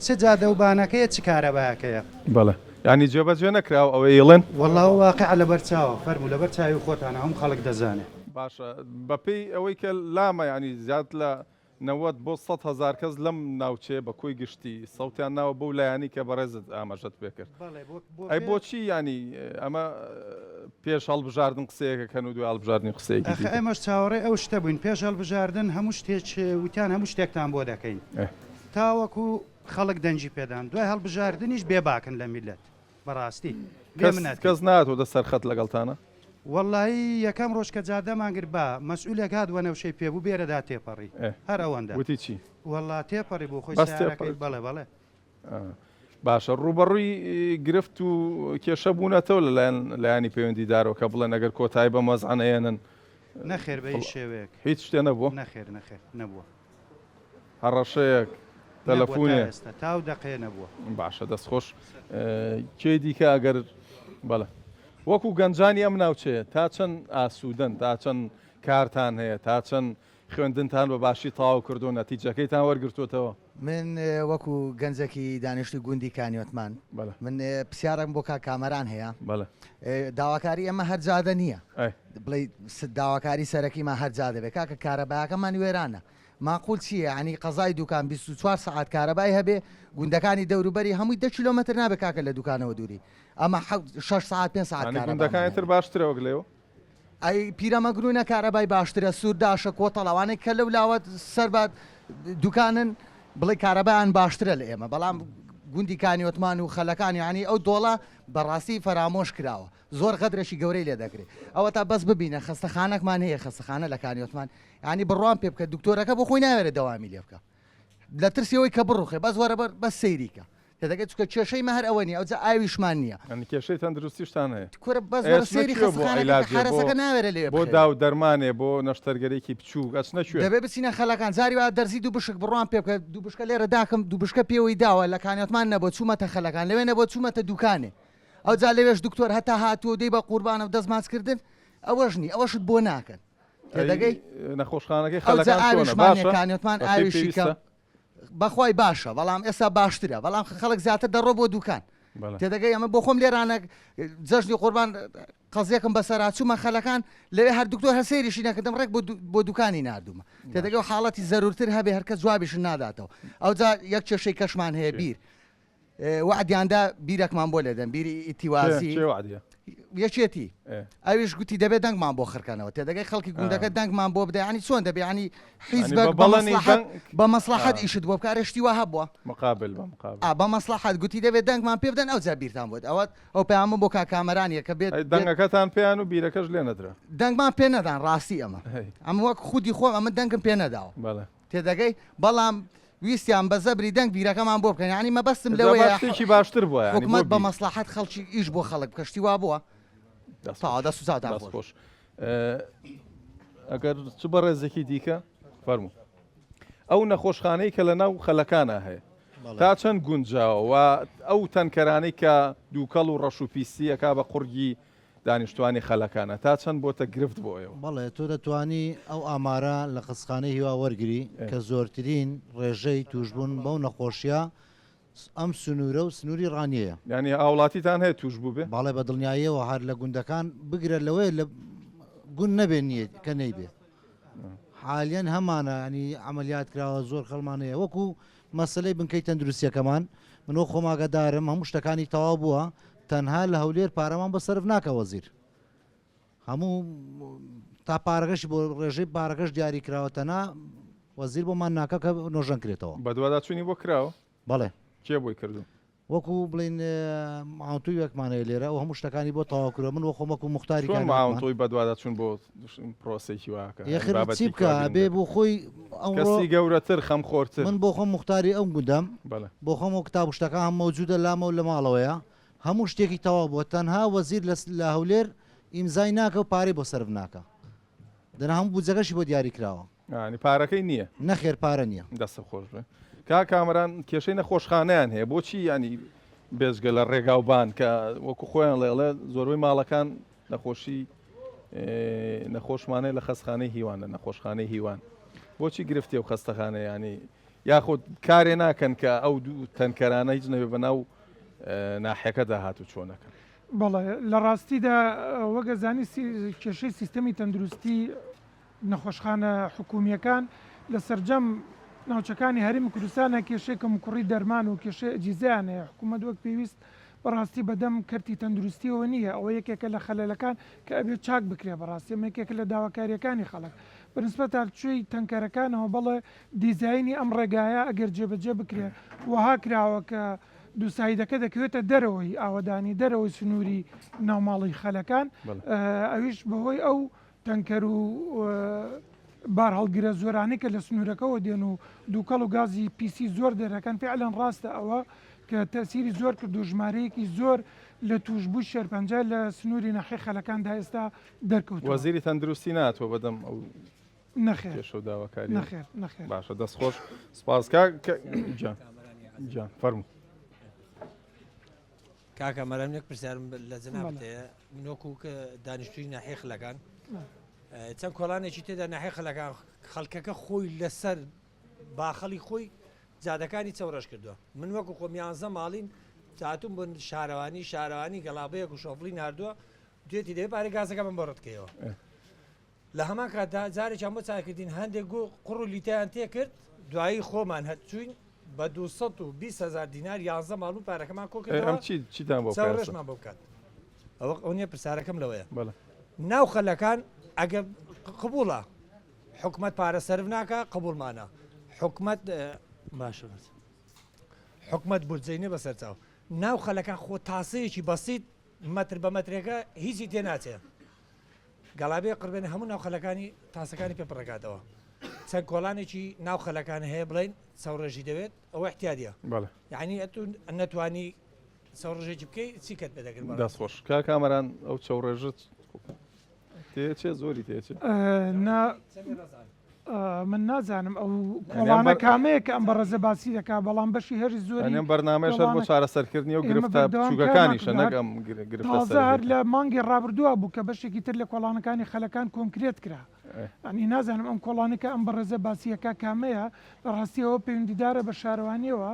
چ جادەوبانەکەیە چ کارەباکەیە. بەڵێ یانی جێبەجێ نەکراوە ئەوەی ئەیڵێن؟ وەڵا ئەوە واقیعە لەبەر چاوە فەرموو لەبەر چاوی خۆتانە هەموو خەڵک دەزانێ. باشە بەپێی ئەوەی کە لامە یانی زیاد لە 90 بۆ 100 هەزار کەس لەم ناوچەیە بە کۆی گشتی سەوتیان ناوە بەو لایەنەی کە بەڕێزت ئاماژەت پێ کرد. بەڵێ بۆ بۆ ئەی پێ. بۆچی یانی ئەمە پێش هەڵبژاردن قسەیەک ئەکەن و دوای هەڵبژاردنی قسەیەکی ئەخ دیکە؟ ئێمەش چاوەڕێی ئەو شتە بووین پێش هەڵبژاردن هەموو شتێک وتیان هەموو شتێکتان بۆ دەکەین. ئێ. تاوەکو خەڵک دەنگی پێدان دوای هەڵبژاردنیش بێ باکن لە میللەت بەڕاستی بێ کەس منەتن. کەس نەهاتۆتە سەر خەت لەگەڵتانا؟ وەڵایی یەکەم ڕۆژ کە جادەمان گرت با مەسئولێک هات وەنەوشەی پێ بوو بێرەدا تێپەڕی ئێ هەر ئەوەندە. وتی چی؟ وەڵا تێپەڕی بۆ خۆی بەس سەیارەکەی تێپەڕی؟ بەڵێ بەڵێ. ئا باشە ڕووبەڕووی گرفت و کێشە بوونەتەوە لەلایەن لایەنی پەیوەندیدارەوە کە بڵێن ئەگەر کۆتایی بەم وەزعە نەهێنن نەخێر بە هیچ شێوەیەک. هیچ شتێ نەبووە؟ نەخێر نەخێر نەبووە. هەڕەشەیەک، تەلەفونێ؟ تا ئەو دەقەیە نەبووە. باشە دەست خۆش. کێی دیکە ئەگەر بەڵێ. وەکو گەنجانی ئەم ناوچەیە تا چەند ئاسوودەن، تا چەند کارتان هەیە، تا چەند خوێندنتان بە باشی تەواو کردووە، نەتیجەکەیتان وەرگرتووەتەوە؟ من وەکو گەنجێکی دانیشتوی گوندی کانیۆتمان من پرسیارێکم بۆ کاک کامەران هەیە داواکاری ئێمە هەر جادە نییە بڵێ داواکاری سەرەکیمان هەر جادە بێ کاکە کارەبایەکەمان وێرانە ماقول چییە ینی قەزای دوکان 24 سەعات کارەبای هەبێ گوندەکانی دەوروبەری هەمووی دە کیلۆمەتر نابێ کاکە لە دوکانەوە دووری ئەمە 6 سەعات 5 سەعات گوندەکانی تر باشترە وەک لێوە ئەی پیرەمەگرونە کارەبای باشترە سورداشە کۆتەڵ ئەوانەی کە لەو لاوە سەر بە دوکانن بڵێ کارەبایان باشترە لە ئێمە بەڵام گوندی کانیۆتمان و خەلەکان یانی ئەو دۆڵە بەڕاستی فەرامۆش کراوە زۆر غەدرێکی گەورەی لێ دەکرێت ئەوە تا بەس ببینە خەستەخانەکمان هەیە خەستەخانە لە کانیۆتمان ینی بڕوام پێ بکە دکتۆرەکە بۆ خۆی ناوێرێت دەوامی لێ بکە لە ترسی ئەوەی کە بڕوخێ بەس وەرە بەر بەس سەیری کە تێدەگەی چونکە کێشەی مە هەر ئەوە نیە ئەوجا ئاویشمان نییە یانی کێشەی تەندروستیشتان هەیە کورە بەس ئەی وەرە ئەچنە سەیری کوێ بۆ خەستەخانەکە کە عیلاجێ بۆ حەرەسەکە ناوێرێ لەوێ بۆ بخەوێ داو دەرمانێ بۆ نەشتەرگەریی بچووک ئەچنە کوێ؟ دەبێ بچینە خەلەکان جاری وا دەرزی دوو بشک بڕوام پێ بکە دوو بشکە لێرە داکم دوو بشکە پێوەی داوە لە کانیۆتمان نەبووە چوومەتە خەلەکان لەوێ نەبووە چوومەتە دووکانێ ئەوجا لەوێش دکتۆر هەتا هاتووە و دەی بە قوربانە و دەست ماچ کردن ئەوەش نی ئەوەشت بۆ ناکەن تێدەگەی نەخۆشخانەکەی ئەوجا خەلەکان چۆنە ئاویشمان نیە باشە کانیۆتمان بەپێی ئاویشی کەم پێویستە؟ بەخوای باشە بەڵام ئێستا باشترە بەڵام خەڵک زیاتر دەڕۆ بۆ دوکان تێدەگەی ئەمە بۆ خۆم لێرانە جەژنی قوربان قەزیەکم بەسەرا چوومە خەلەکان لەوێ هەر دکتۆر هەر سەیریشی نەکردم ڕێک بۆ دوکانی ناردوومە تێدەگەی و حاڵەتی زەرورتر هەبێ هەرکە جوابیشن ناداتەوە ئەوجا یەک کێشەی کەشمان هەیە بیر وەعدیان دا بیرەکمان بۆ لێدەن بیری ئیتیوازی کێ وەعدیە؟ یەکێتی ئەویش گوتی دەبێت دەنگمان بۆ خرکەنەوە تێدەگەی خەڵکی گوندەکە دەنگمان بۆ بدە ینی چۆن دەبێ ینی حیزبەک بە بەڵێنی دەنگ بە مەسڵەحەت ئیشت بۆ بکارێ شتی وا هەبووە مقابل بە مقابل ئا بە مەسڵەحەت گوتی دەبێت دەنگمان پێ بدەن ئەوجا بیرتان بۆت ئەوە ئەو پەیامە بۆ کاک کامەرانیە کە بێت ئەی دەنگەکەتان پێیان و بیرەکەش لێ نەدرا دەنگمان پێ نەدان ڕاستی ئەمە ئەمە وەک خودی خۆم ئەمە دەنگم پێ نەداوە بەڵێ تێدەگەی بەڵام ویستیان بە زەبری دەنگ بیرەکەمان بۆ بکەن یانی مەبەستم جا لەوەیە با شتێکی باشتر بووە یانی بۆ حکومەت بە بیر. مەسڵەحەت خەڵکی ئیش بۆ خەڵک بکە شتی وا بووە دەست تەواو خۆش. دەست و چاوتان دەست خۆش. خۆش. ئەگەر چ بەڕێزێکی دیکە فەرموو ئەو نەخۆشخانەی کە لە ناو خەلەکانە هەیە. تا چەند گونجاوە و ئەو تەنکەرانەی کە دووکەڵ و ڕەش و پیسی ئەکا بە قوڕگی دانیشتوانی خەلەکانە تا چەند بۆتە گرفت بۆ ئێوە؟ بەڵێ تۆ دەتوانی ئەو ئامارە لە خەستخانەی هیوا وەرگری کە زۆرترین ڕێژەی تووشبوون بەو نەخۆشیە ئەم سنوورە و سنووری ڕانیەیە. یانی هاوڵاتیتان هەیە تووش بووبێ؟ بەڵێ بە دڵنیاییەوە هەر لە گوندەکان بگرە لەوەیە لە گوند نەبێ نییە کە نەیبێ حالیەن هەمانە ینی عەمەلیات کراوە زۆر خەڵمان هەیە وەکو مەسەلەی بنکەی تەندروستیەکەمان من وەک خۆم ئاگادارم هەموو شتەکانی تەواو بووە تەنها لە هەولێر پارەمان بۆ سەرف ناکە وەزیر هەموو تا پارەکەشی بۆ ڕێژەی پارەکەش دیاری کراوە تەنها وەزیر بۆمان ناکە کە نۆژەن کرێتەوە. بەدواداچوونی بۆ کراوە؟ بەڵێ. کێ بۆی کردوون؟ وەکو بڵین معاونتوویەکمان هەیە لێرە ئەو هەموو شتەکانی بۆ تەواو کردووە من وەخۆم وەکو موختاری چۆن معاونتووی بەدواداچوون بۆ پرۆسەیەکی وا ئەکا؟ یەخر چی بکا ئەبێ بۆ خۆی ئەمڕۆ کەسی گەورەتر خەمخۆرتر. من بۆ خۆم موختاری ئەم گوندەم بۆ خۆم ئەو کتاب و شتەکان هەم مەوجودە لامە و لە ماڵەوەیە هەموو شتێکی تەواو بووە تەنها وەزیر لە هەولێر ئیمزای ناکە و پارەی بۆ سەرف ناکا دەنا هەموو بودجەکەشی بۆ دیاری کراوە. یانی پارەکەی نییە؟ نەخێر پارە نییە. دەستت خۆش بێ کاک کامەران کێشەی نەخۆشخانەیان هەیە بۆچی ینی بێجگە لە ڕێگاوبان کە وەکو خۆیان ڵێڵێ زۆربەی ماڵەکان نەخۆشی نەخۆشمانەیە لە خەستخانەی هیوان لە نەخۆشخانەی هیوان بۆچی گرفتی و خەستەخانە ینی یاخود کارێ ناکەن کە ئەو دوو تەنکەرانە هیچ نەبێ بەناو ناحیەکەدا هاتوو چۆنەکەن. بەڵێ لە ڕاستیدا وەک ئەزانی کێشەی سیستەمی تەندروستی نەخۆشخانە حکومییەکان لە سەرجەم ناوچەکانی هەرێمی کوردستانە کێشەی کەموکوڕی دەرمان و کێشەی ئەجیزەیان هەیە، حکومەت وەک پێویست بەڕاستی بەدەم کەرتی تەندروستیەوە نییە، ئەوە یەکێکە لە خەلەلەکان کە ئەبێت چاک بکرێت، بەڕاستی ئەمە یەکێکە لە داواکارییەکانی خەڵک. بەنسبەت هاتوچۆی تەنکەرەکانەوە بەڵێ دیزاینی ئەم ڕێگایە ئەگەر جێبەجێ بکرێت وەها کراوە کە دووسایدەکە دەکەوێتە دەرەوەی ئاوەدانی، دەرەوەی سنووری ناوماڵی خەلەکان، ئەویش بەهۆی ئەو تەنکەر و بارهەڵگرە زۆرانەی کە لە سنوورەکەوە دێن و دووکەڵ و گازی پیسی زۆر دەرەکەن، فیعلەن ڕاستە ئەوە کە تەئسیری زۆر کرد و ژمارەیەکی زۆر لە تووشبووی شێرپەنجە لە سنووری ناحیەی خەلەکاندا ئێستا دەرکەوتووە. وەزیری تەندروستی نەهاتووە بەدەم ئەو نەخێر. کێشە و داواکارییە؟ نەخێر، نەخێر. باشە دەست خۆش سپاس کاک گیان گیان فەرموو. کاکە مەرام یەک پرسیارم لە جەنابت هەیە من وەکو دانیشتووی ناحیەی خلەکان چەند کۆڵانێکی تێدا ناحیەی خلەکان خەڵکەکە خۆی لەسەر باخەڵی خۆی جادەکانی چەوڕێژ کردووە من وەکو خۆم یانزە ماڵین هاتووم بۆ شارەوانی شارەوانی گەڵابەیەک و شۆفڵی ناردووە دوێتی دەبێ پارەی گازەکە بم بۆ ڕەتکەیەوە لە هەمان کاتدا جارێکیان بۆ چاککردین هەندێک گو قوڕ و لیتەیان تێکرد، دوایی خۆمان هەر چووین بە 220 هەزار دینار یانزە ماڵ و پارەکەمان کۆ ئەی کردەوە ئەم چی چیتان بۆ بکە ئێستا؟ چاوەڕێشمان بۆ بکات. ئەوە ئەو نییە پرسیارەکەم لەوەیە بەڵێ. ناو خەلەکان ئەگەر قبوڵە حکومەت پارە سەرف ناکا قبوڵمانە حکومەت باشە بەس حکومەت بودجەی نییە بەسەر چاو ناو خەلەکان خۆ تاسەیەکی بەسیت مەتر بە مەترێکە هیچی تێ ناچێ گەڵابێ قڕبێنە هەموو ناوخەلەکانی تاسەکانی پێ پڕەکاتەوە چەند کۆڵانێکی ناو خەلەکان هەیە بڵین چاوڕێژی دەوێت ئەوە احتیادیە یعنی ئەتو نەتوانی چاوڕێژێکی بکەی چی کەت پێ دەکرد دەست خۆش کا کامەران ئەو چاوڕێژت تێچێ زۆری تێچێ نا من نازانم ئەو کۆڵانە کامەیە کە ئەم بەڕێزە باسی دەکا بەڵام بەشی هەری زۆری ئەم بەرنامەیەش هەر بۆ چارەسەرکردنی ئەو گرفتە بچووکەکانیشە نەک ئەم گرفتە تازە هەر لە مانگی ڕابردووە بوو کە بەشێکی تر لە کۆڵانەکانی خەلەکان کۆنکرێت کرا ئەنی نازانم ئەم کۆڵانەی کە ئەم بەڕێزە باسیەکە کامەیە لە ڕاستیەوە پەیوەندیدارە بە شارەوانیەوە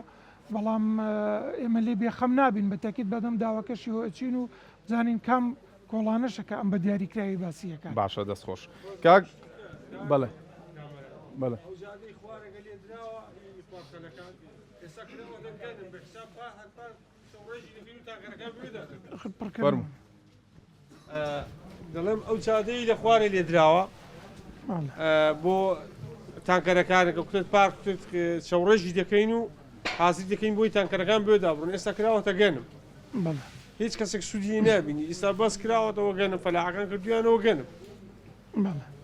بەڵام ئێمە لێ بێخەم نابین بە تاکید بەدەم داواکەشیەوە ئەچین و بزانین کام کۆڵانەشە کە ئەم بە دیاریکراوی باسی ئەکات. باشە دەست خۆش کاک بەڵێ بەڵێ. ئەو جادەی خوارەگە لێدراوە هی خوارخەلەکان ئێستا کراوەتە گەنم بە حساب پا هەر پار چەوڕێژی دەکەین و تاکەرەکان بوێدا دەکەن. فەرموو. دەڵێم ئەو جادەی لە خوارێ لێدراوە بۆ تانکەرەکانەکە کوتت پار کوتت چەوڕێژی دەکەین و حازری دەکەین بۆی تانکەرەکان بوێدا بڕن ئێستا کراوەتە گەنم. هیچ کەسێک سوودی لێ نابینی ئیستا بەس کراوەتەوە گەنم فەلاحەکان کردویانەوە گەنم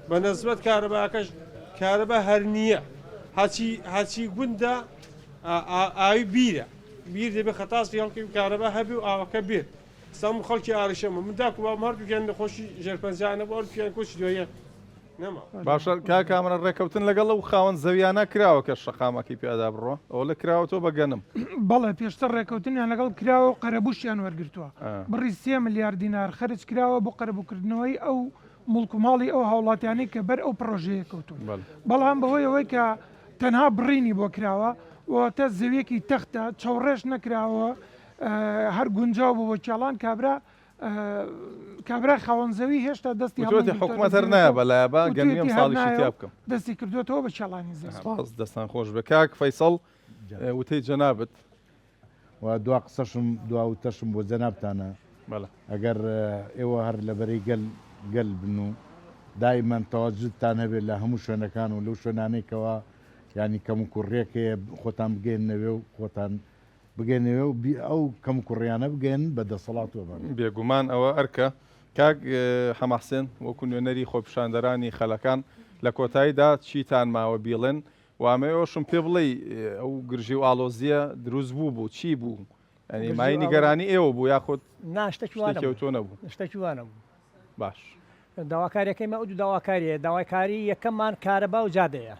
بە نەزمەت کارەباکەش کارەبا هەر نییە هەچی هەچی گوندە ئاوی بیرە بیر دەبێ خەتاسی هەڵکەی و کارەبا هەبێ و ئاوەکە بێت سام خەڵکی ئاریشەمە من داکو بابم هەردووکیان نەخۆشی ژێرپەنجانە بۆ هەردووکیان کۆچی دواییان. باشە کاک کامەران ڕێکەوتن لەگەڵ ئەو خاوەن زەویانە کراوە کە شەقامەکەی پیادا بڕۆ ئەوە لە کراوەتەوە بە گەنم. بەڵێ پێشتر ڕێکەوتنیان لەگەڵ کراوە و قەرەبووشیان وەرگرتووە. بڕی سێ ملیار دینار خەرج کراوە بۆ قەرەبووکردنەوەی ئەو موڵک و ماڵی ئەو هاوڵاتیانەی کە بەر ئەو پڕۆژەیە کەوتوون. بەڵام بەهۆی ئەوەی کە تەنها بڕینی بۆ کراوە واتە زەویەکی تەختە چەوڕێش نەکراوە هەر گونجاو بوو بۆ کێڵان کابرا کابرا خاوەن زەوی هێشتا دەستی وتوێتی حکومەت هەر نایە بەلایە با گەنمی ئەم ساڵیشی تیا بکەم. دەستی کردوێتەوە بە کێڵانی زەوی. سپاس دەستان خۆش بێ کاک فەیسەڵ وتەی جەنابت. و دوا قسەشم دوا وتەشم بۆ جەنابتانە ئەگەر ئێوە هەر لە بەرەی گەل گەل بن و دایمەن تەواجودتان هەبێت لە هەموو شوێنەکان و لەو شوێنانەی کەوا یانی کەموکوڕیەک هەیە خۆتان بگەیەننەوێ و خۆتان بگەنەوێ و ئەو کەموکوڕیانە بگەیەنن بە دەسەڵات و بە. بێگومان ئەوە ئەرکە. کاک حەمەحسێن وەکو نوێنەری خۆپیشاندەرانی خەلەکان لە کۆتاییدا چیتان ماوە بیڵێن و ئەمەوێ ئەوەشم پێ بڵێی ئەو گرژی و ئاڵۆزییە دروست بوو بوو چی بوو؟ یانی مایەی نیگەرانی ئێوە بوو یاخود نا شتێکی وا شتێکی ئەوتۆ نەبوو؟ شتێکی وا نەبوو. باش. داواکاریەکەی مە ئەو دوو داواکاریە داواکاری یەکەممان کارەبا و جادەیە.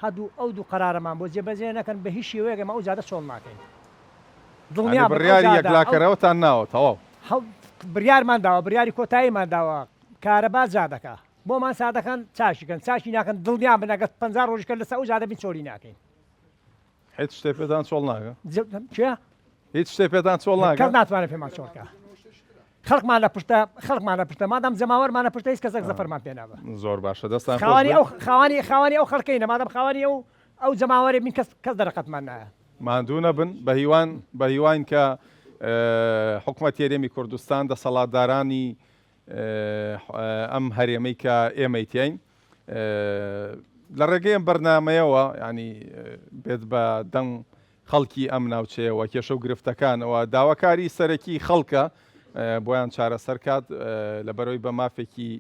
هەردوو ئەو دوو قەرارەمان بۆ جێبەجێ نەکەن بە هیچ شێوەیەک ئێمە ئەو جادە چۆڵ ناکەین. دڵنیا بن ئەو بڕیاری جادە ئەو یەکلاکەرەوەتان ناوە تەواو. بڕیارمان داوە بڕیاری کۆتاییمان داوە کارەبا جادەکە بۆمان سادەکەن چاکی کەن چاکی ناکەن دڵنیا بن ئەگەر 50 ڕۆژیش کە لەسەر ئەو جادە بین چۆلی ناکەین. هیچ شتێ پێتان چۆڵ ناکە؟ کێ؟ هیچ شتێ پێتان چۆڵ ناکە؟ کەس ناتوانێت پێمان چۆڵ کە. خەڵکمان لە پشتە خەڵکمان لە پشتە مادام جەماوەرمان لە پشتە هیچ کەسێک زەفەرمان پێ نابا. زۆر باشە دەستان خۆش خاوەنی ئەو خاوەنی خاوەنی ئەو خەڵکەینە مادام خاوەنی ئەو ئەو جەماوەرێ بین کەس کەس دەرەقەتمان نایە. ماندوو نەبن بەهیوان بەهیواین کە حکومەتی هەرێمی کوردستان دەسەڵاتدارانی ئەم هەرێمەی کە ئێمەی تیاین لە ڕێگەی ئەم بەرنمەیەوە ینی بێت بە دەنگ خەڵکی ئەم ناوچەیەوە کێشە و گرفتەکانەوە داواکاری سەرەکی خەڵکە بۆیان چارەسەر کات لەبەرەوەی بە مافێکی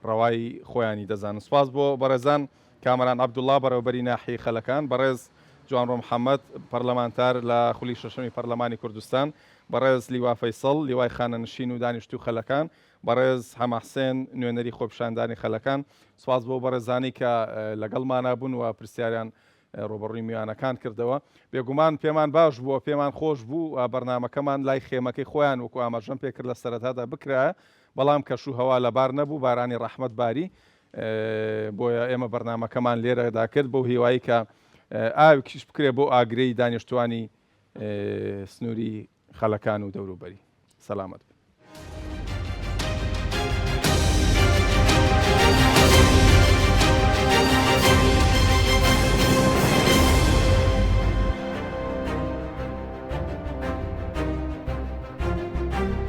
ڕەوای خۆیانی دەزانن. سوپاس بۆ بەڕێزان کامەران عەبدوڵا بەڕێوەبەری ناحیەی خەلەکان، بەڕێز جوانڕۆ محەمەد پەرلەمانتار لە خولی شەشەمی پەرلەمانی کوردستان، بەڕێز لیوا فەیسەڵ لیوای خانەنشین و دانیشتوو خەلەکان، بەڕێز حەمە حسێن نوێنەری خۆپیشاندانی خەلەکان. سوپاس بۆ بەڕێزانی کە لەگەڵمانا بوون و پرسیاریان ڕووبەڕووی میوانەکان کردەوە. بێگومان پێمان باش بووە، پێمان خۆش بوو بەرنامەکەمان لای خێمەکەی خۆیان وەکو ئاماژەم پێکرد لە سەرەتادا بکرایە، بەڵام کەش و هەوا لەبار نەبوو، بارانی ڕەحمەت باری، بۆیە ئێمە بەرنامەکەمان لێرەدا کرد بەو هیوایەی کە ئاوێکیش بکرێت بۆ ئاگرەی دانیشتوانی سنووری خەلەکان و دەوروبەری. سەلامەت بن.